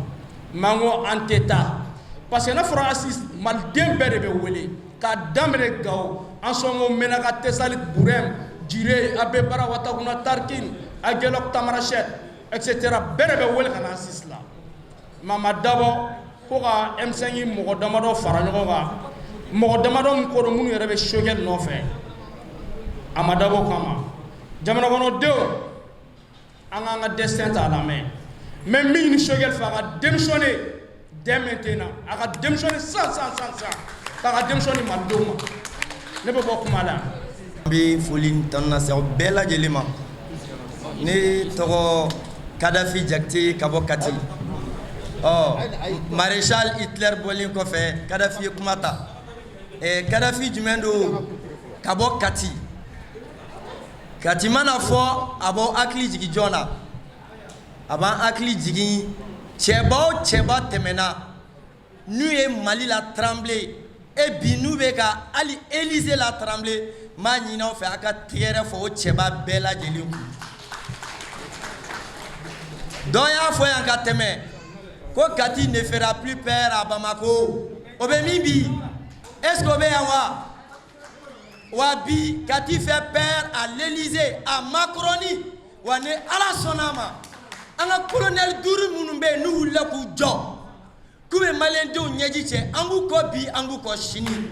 mais an ko an tɛ taa, parce que n'a fɔra assise, maliden bɛɛ de bɛ wele, k'a daminɛ Gawo, Ansɔngo, Menaka, Tessalit, Burem, Jire, Abeibara, Ouatagouna, Tarkine, Aguelhok, Tamanrasset, etc. Bɛɛ de bɛ wele ka na assise la. Mais a ma dabɔ ko ka M5 mɔgɔ damadɔ fara ɲɔgɔn kan, mɔgɔ damadɔ min ko don, minnu yɛrɛ bɛ Choguel nɔfɛ. A ma dabɔ o kama. Jamana kɔnɔdenw, an k'an ka destin ta a lamɛn. N bɛ min ɲini Choguel fɛ, a ka démissionner dès maintenant. A ka démissionner sisan sisan sisan sisan, k'a ka démissionner malidenw ma. Ne bɛ bɔ kuma la. An bɛ foli ni tanu lase aw bɛɛ lajɛlen ma. Ne tɔgɔ Kadafi Jakite ka bɔ Kati. Ɔ maréchal Hitler bɔlen kɔfɛ, Kadafi ye kuma ta. Kadafi jumɛn don ka bɔ Kati? Kati mana fɔ, a b'aw hakili jigin jɔn na? A b'an hakili jigin cɛba o cɛba tɛmɛna n'u ye Mali la trembler. E bi n'u bɛ ka hali Élysée la trembler, n b'a ɲini aw fɛ, a ka tɛgɛrɛ fɔ o cɛba bɛɛ lajɛlen kun. Dɔ y'a fɔ yan ka tɛmɛ ko Kati ne fera plus peur à Bamako. O bɛ min bi? Est ce que o bɛ yan wa? Wa bi, Kati fait peur à l'Élysée, à Macronie. Wa ni Ala sɔnna a ma, an ka colonel duuru minnu bɛ yen, n'u wulila k'u jɔ k'u bɛ maliyɛndenw ɲɛji cɛ, an b'u kɔ bi, an b'u kɔ sini.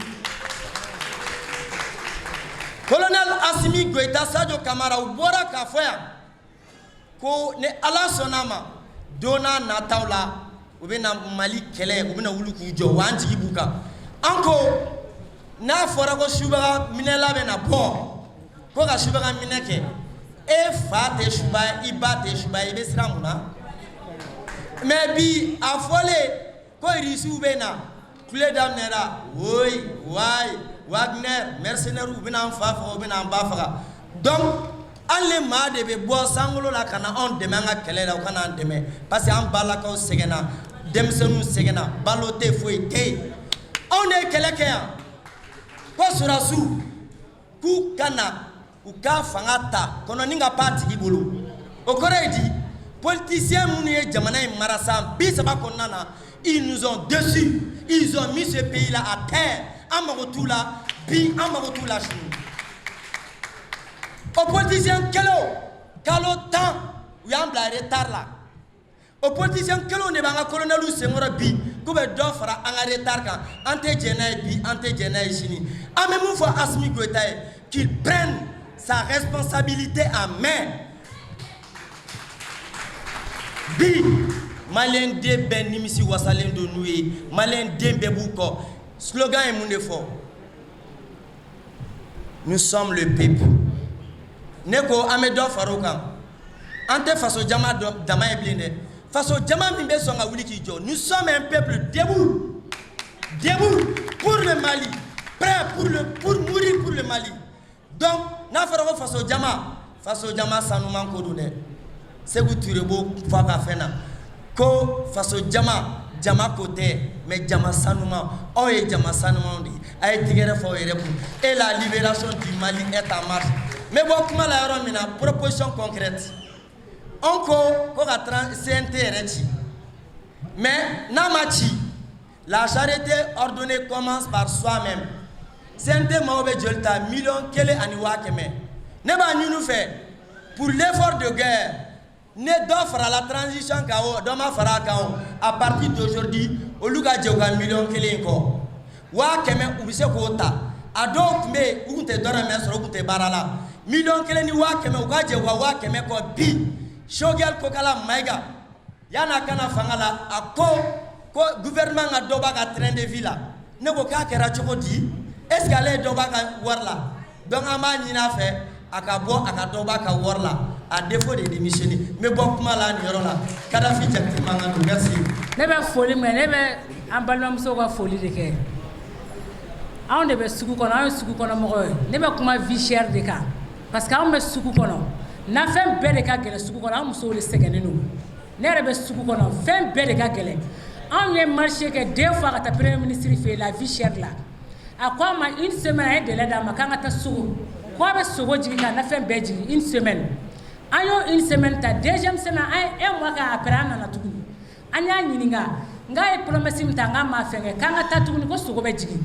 Colonel Assimi Goïta, Sadio Camara, u bɔra k'a fɔ yan ko ni Ala sɔnna a ma, don n'a nataw la, u bɛna Mali kɛlɛ, u bɛna wuli k'u jɔ. Wa an jigi b'u kan. An ko n'a fɔra ko subaga minɛla bɛ na bɔ ko ka subaga minɛ kɛ, e fa tɛ suba ye, i ba tɛ suba ye, i bɛ siran mun na? Mais bi, a fɔlen ko Irisiw bɛ na, kule daminɛra: woyi wayi, Wagner mercenaires, u bɛna an fa faga, u bɛna an ba faga. Donc hali ni maa de bɛ bɔ sankolo la ka na anw dɛmɛ an ka kɛlɛ la, u ka na an dɛmɛ, parce que an balakaw sɛgɛnna, denmisɛnninw sɛgɛnna, balo tɛ, foyi tɛ yen. Anw de ye kɛlɛ kɛ yan ko sɔrɔdasiw k'u ka na u ka fanga ta kɔnɔni ka pan tigi bolo. O kɔrɔ ye di? Politiciens minnu ye jamana in mara san 30 kɔnɔna na, ils nous ont déçus, ils ont mis ce pays là à terre. An mago t'u la bi, an mago t'u la sini. O politicien kelenw, kalo 10, u y'an bila retard la. O politicien kelenw de b'an ka colonels senkɔrɔ bi k'u bɛ dɔ fara an ka retard kan. An tɛ jɛn n'a ye bi, an tɛ jɛn n'a ye sini. An bɛ mun fɔ Assimi Goïta ye? Qu'il prenne sa responsabilité en main. Bi, maliyɛn den bɛɛ nimisi wasalen don n'u ye, maliyɛn den bɛɛ b'u kɔ. Slogan ye mun de fɔ? Nous sommes le peuple. Ne ko an bɛ dɔ fara o kan. An tɛ faso jama dama ye bilen dɛ, faso jama min bɛ sɔn ka wuli k'i jɔ. Nous sommes un peuple debout, debout pour le Mali, prêt pour mourir pour le Mali. Donc n'a fɔra ko faso jama, faso jama sanuman ko don dɛ. Sékou Touré b'o fɔ a ka fɛn na ko faso jama, jama ko tɛ, mais jama sanuman. Aw ye jama sanumanw de ye. A ye tigɛrɛ fɔ aw yɛrɛ kun. Et la libération du Mali est en marche. N bɛ bɔ kuma la yɔrɔ min na, proposition concrète. Anw ko ko ka CNT yɛrɛ ci, mais n'a ma ci, la charité ordonnée commence par soi-même. CNT maaw bɛ joli ta? 1,1 million. Ne b'a ɲini fɛ, pour l'effort de guerre, ne dɔ farala transition kan o, dɔ ma fara a kan o, à partir d'aujourd'hui, olu ka jɛ u ka 1 million in kɔ, 100 000, u bɛ se k'o ta. A dɔw tun bɛ yen, u tun tɛ dɔrɔmɛ sɔrɔ, u tun tɛ baara la. 1,1 million, u ka jɛ u ka 100 000 kɔ bi. Choguel Kokala Maïga, yan'a ka na fanga la, a ko ko gouvernement ka dɔ b'a ka train de vie la. Ne ko k'a kɛra cogo di? Est ce que ale ye dɔ b'a ka wari la? Donc an b'a ɲini a fɛ, a ka bɔ, a ka dɔ b'a ka wari la, à défaut de démissionner. N bɛ bɔ kuma la nin yɔrɔ la. Kadafi Jakite mankan don. Merci. Ne bɛ foli min kɛ, ne bɛ an balimamusow ka foli de kɛ. Anw de bɛ sugu kɔnɔ, anw ye sugu kɔnɔ mɔgɔw ye. Ne bɛ kuma vie chère de kan, parce que anw bɛ sugu kɔnɔ, nafɛn bɛɛ de ka gɛlɛn sugu kɔnɔ. An musow de sɛgɛnnen don. Ne yɛrɛ bɛ sugu kɔnɔ, fɛn bɛɛ de ka gɛlɛn. Anw ye marché kɛ deux fois ka taa premier ministre fɛ yen, la vie chère la. A ko an ma une semaine, a ye délai d'an ma k'an ka taa sugu, k'a bɛ sogo jigin, ka nafɛn bɛɛ jigin une semaine. An y'o une semaine ta, deuxième semaine, an ye un mois kɛ. Après, an nana tuguni, an y'a ɲininka n k'a ye promesse min ta, n k'a ma fɛn kɛ, k'an ka taa tuguni ko sogo bɛ jigin.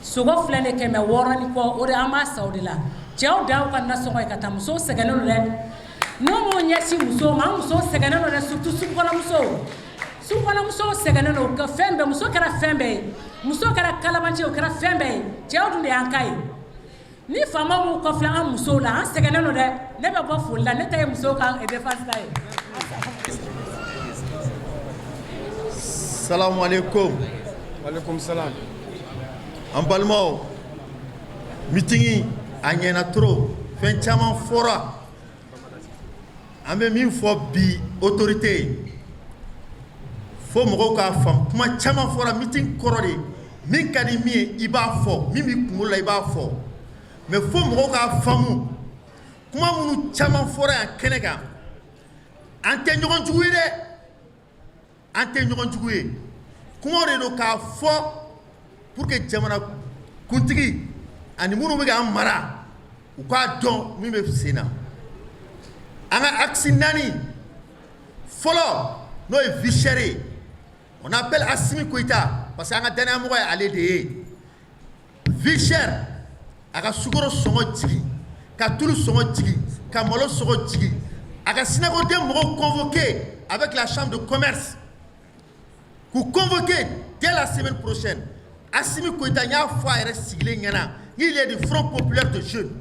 Sogo filɛ nin ye 600 ni kɔ, o de an b'a san o de la. Cɛw dan y'u ka nasɔngɔ ye ka taa. Musow sɛgɛnnen don dɛ. N'u m'u ɲɛsin musow ma, an musow sɛgɛnnen don dɛ, surtout sugukɔnɔmusow. Sugukɔnɔmusow sɛgɛnnen don ka fɛn bɛɛ. Muso kɛra fɛn bɛɛ ye, muso kɛra kalabanci ye, o kɛra fɛn bɛɛ ye. Cɛw dun de y'an ka ye. Ni faama m'u kɔfilɛ an musow la, an sɛgɛnnen don dɛ. Ne bɛ bɔ foli la. Ne ta ye musow ka défense ta ye. Salamu alaikum. Alaikum salam. An balimaw, meeting a ɲɛna trop, fɛn caman fɔra. An bɛ min fɔ bi autorité ye, fo mɔgɔw k'a faamu, kuma caman fɔra. Meeting kɔrɔ de, min ka di min ye, i b'a fɔ, min b'i kunkolo la, i b'a fɔ. Mais fo mɔgɔw k'a faamu, kuma minnu caman fɔra yan kɛnɛ kan, an tɛ ɲɔgɔn jugu ye dɛ, an tɛ ɲɔgɔn jugu ye. Kumaw de don k'a fɔ pour que jamana kuntigi ani minnu bɛ k'an mara, u k'a dɔn min bɛ sen na. An ka axe naani fɔlɔ, n'o ye vie chère ye, on appelle Assimi Goïta, parce que an ka danayamɔgɔ ye ale de ye. Vie chère, a ka sukaro sɔngɔ jigin, ka tulu sɔngɔ jigin, ka malo sɔngɔ jigin, a ka SYNACODEM mɔgɔw convoqué avec la chambre de commerce, k'u convoqué dès la semaine prochaine. Assimi Goïta, n y'a fɔ a yɛrɛ sigilen ɲɛna, il est du Front populaire de jeunes.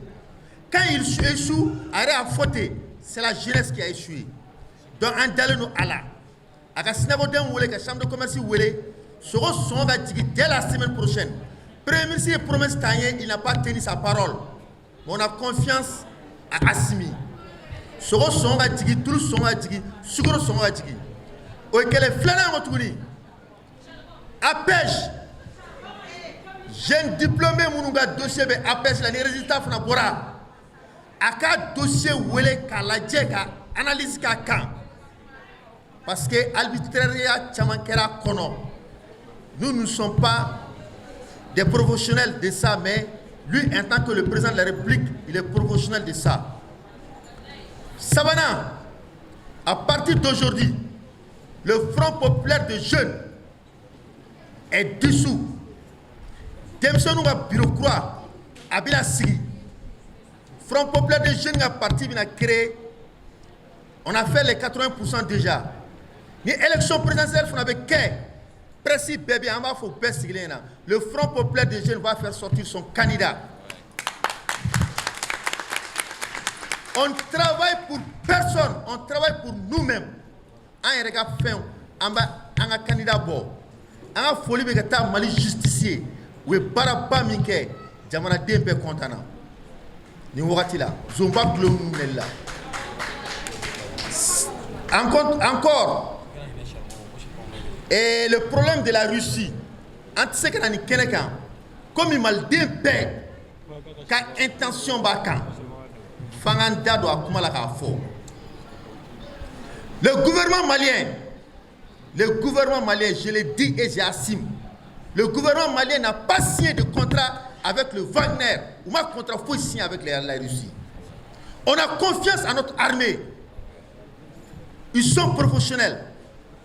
Quand il échoue, a yɛrɛ y'a fɔ ten, c'est la jeunesse qui a échoué. Donc an dalen don a la, a ka SYNACODEM wele, ka chambre de commerce wele, sogo sɔngɔ ka jigin dès la semaine prochaine. Premier ministre ye promesse ta an ye, il n'a pas tenu sa parole, mais on a confiance à Assimi. Sogo sɔngɔ ka jigin, tulu sɔngɔ ka jigin, sukaro sɔngɔ ka jigin. O ye kɛlɛ filanan kɔ tuguni. APEJ, jeune diplômé minnu ka dossier bɛ APEJ la, ni résultat fana bɔra, a ka dossier wele k'a lajɛ, ka analyse k'a kan, parce que arbitraire caman kɛra a kɔnɔ. Nous ne sommes pas des professionnels de ça, mais lui, en tant que le président de la République, il est professionnel de ça. Sabanan, à partir d'aujourd'hui, le Front populaire de jeunes est dissous. Denmisɛnninw ka bureau kura a bɛna sigi. Front populaire de jeunes ka parti bɛna créer. On a fait les 80% déjà. Ni élection présidentielle fana bɛ kɛ, presse bɛɛ bɛ yen, an b'a fɔ bɛɛ sigilen ɲɛna, le Front populaire des jeunes va faire sortir son candidat. On travaille pour personne, on travaille pour nous-mêmes. An yɛrɛ ka fɛnw, an b'a an ka candidat bɔ. An ka foli bɛ ka taa Mali justice ye, u ye baaraba min kɛ, jamanaden bɛɛ content na nin wagati la, zonba kulo minnu minɛli la. Encore, et le problème de la Russie, an tɛ se ka na nin kɛnɛ kan, komi maliden bɛɛ ka intention b'a kan, f'an k'an da don a kuma la k'a fɔ. Le gouvernement malien, le gouvernement malien, je le dis et j'assume, le gouvernement malien n'a pas signé de contrat avec le Wagner. U ma contrat foyi signé avec la Russie. On a confiance à notre armée, ils sont professionnels.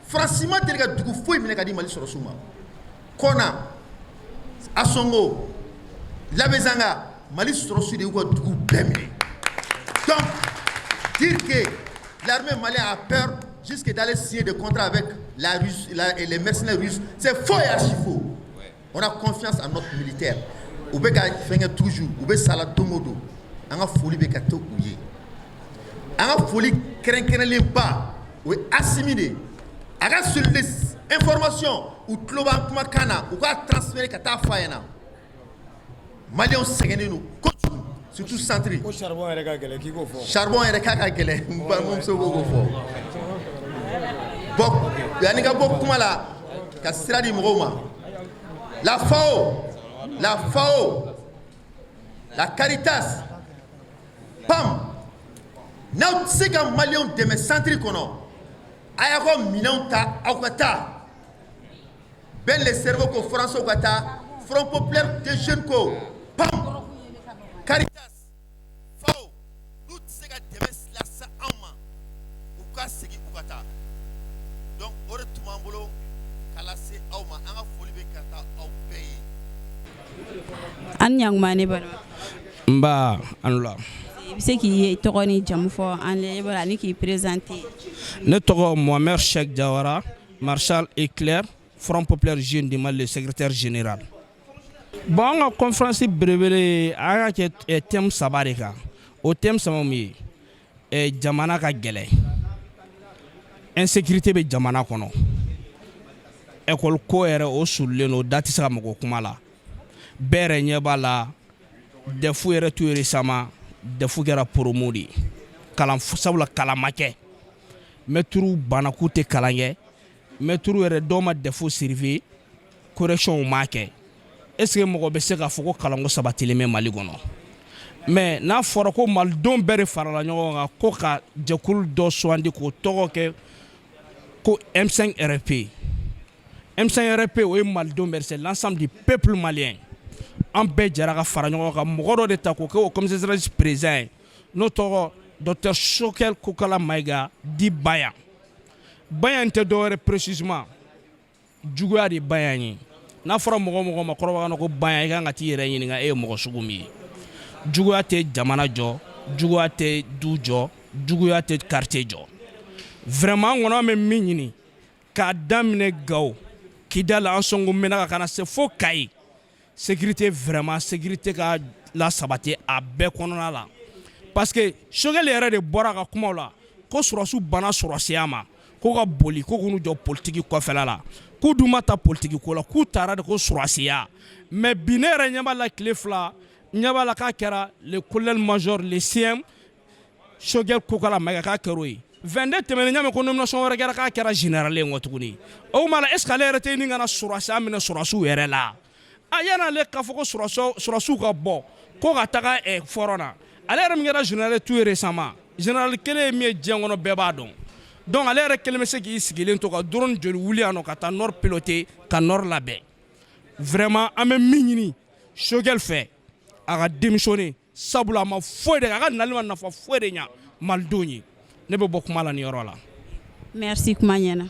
Faransi ma deli ka dugu foyi minɛ ka di Mali sɔrɔsiw ma. Kɔna, Asongo, Labezanga, Mali sɔrɔdasiw de y'u ka dugu bɛɛ minɛ. Donc dire que l'armée malienne a peur jusque d'aller signer des contrats avec la Russe et les mercenaires russes, c'est faux et archi faux. On a confiance en notre militaire. U bɛ ka fɛn kɛ toujours, u bɛ sa la don o don. An ka foli bɛ ka to u ye. An ka foli kɛrɛnkɛrɛnlenba, o ye Asimi de ye. A ka cellule information, u tulo b'an kumakan na, u k'a transférer ka taa f'a ɲɛna. Maliyɛnw sɛgɛnnen don kojugu, surtout centre. Ko charbon yɛrɛ ka gɛlɛn, k'i k'o fɔ. Charbon yɛrɛ k'a ka gɛlɛn, n balimamuso b'o fɔ. Bon, yanni ka bɔ kuma la ka sira di mɔgɔw ma, la FAO, la FAO, la Caritas, PAM, n'aw tɛ se ka maliyɛnw dɛmɛ centre kɔnɔ, a y'aw ka minɛnw ta, aw ka taa. Ben le Cerveau ko français ka taa, Front populaire des jeunes ko PAM, Caritas, FAO, n'u tɛ se ka dɛmɛ lase anw ma, u ka segin, u ka taa. Donc o de tun b'an bolo ka lase aw ma. An ka foli bɛ ka taa aw bɛɛ ye. An ɲankuma, ne balima. Nba, an la. I bɛ se k'i tɔgɔ ni jamu fɔ an ye ani k'i présenter. Ne tɔgɔ Mohamed Cheikh Diawara, Marshal Éclair, Front populaire jeune du Mali, le secrétaire général. Bon, an ka conférence belebele, an y'a kɛ thème saba de kan. O thème saba mun ye? Jamana ka gɛlɛn, insécurité bɛ jamana kɔnɔ, école ko yɛrɛ, o surulen don, da tɛ se ka mɔgɔ kuma la, bɛɛ yɛrɛ ɲɛ b'a la. DEF yɛrɛ tout récemment, DEF kɛra promo de ye kalan, sabula kalan ma kɛ, mɛtiriw banna k'u tɛ kalan kɛ, mɛtiriw yɛrɛ dɔw ma DEF surveiller, correction m'a kɛ. Est ce que mɔgɔ bɛ se k'a fɔ ko kalanko sabatilen bɛ Mali kɔnɔ? Mais n'a fɔra ko malidenw bɛɛ de farala ɲɔgɔn kan ko ka jɛkulu dɔ sugandi k'o tɔgɔ kɛ ko M5 RFP, M5 RFP, o ye malidenw bɛɛ, c'est l'ensemble du peuple malien. An bɛɛ jɛra ka fara ɲɔgɔn kan, mɔgɔ dɔ de ta k'o kɛ o comité stratégique président ye, n'o tɔgɔ docteur Choguel Kokalla Maïga dit Bayan. Bayan tɛ dɔwɛrɛ, précisément juguya de Bayan ye. N'a fɔra mɔgɔ mɔgɔ ma kɔrɔbɔrɔkan na ko Bayan, i kan ka t'i yɛrɛ ɲininka e ye mɔgɔ sugu min ye. Juguya tɛ jamana jɔ, juguya tɛ du jɔ, juguya tɛ quartier jɔ. Vraiment, an kɔni, an bɛ min ɲini, k'a daminɛ Gawo, Kidal, Ansongo, Menaka, ka na se fo Kayi, sécurité, vraiment sécurité ka la sabati a bɛɛ kɔnɔna la, parce que Choguel yɛrɛ de bɔra ka kumaw la ko sɔrɔsiw banna sɔrɔsiya ma, ko ka boli ko k'u jɔ politiki kɔfɛla la, k'u dun ma ta politiki ko la, k'u taara de ko sɔrɔsiya. Mais bi, ne yɛrɛ ɲɛ b'a la, tile 2 ɲɛ b'a la k'a kɛra le colonel major, le CM Choguel Kokalla Maïga, k'a kɛra o ye. 22 tɛmɛnen, ɲa mɛn ko nomination wɛrɛ kɛra, k'a kɛra général ye kɔ tuguni. O kuma la, est ce que ale yɛrɛ tɛ ɲini ka na sɔrɔsiya minɛ sɔrɔsiw yɛrɛ la? A yan'ale k'a fɔ ko sɔrɔsiw ka bɔ ko ka taga front na, ale yɛrɛ min kɛra général tout récemment, général kelen ye min ye diɲɛ kɔnɔ, bɛɛ b'a dɔn. Donc ale yɛrɛ kelen bɛ se k'i sigilen to ka drone joli wuli yan nɔ ka taa nord piloter, ka nord labɛn? Vraiment, an bɛ min ɲini Choguel fɛ, a ka démissionner, sabula a ma foyi de kɛ, a ka nali ma nafa foyi de ɲa malidenw ye. Ne bɛ bɔ kuma la nin yɔrɔ la. Merci, kuma ɲɛna.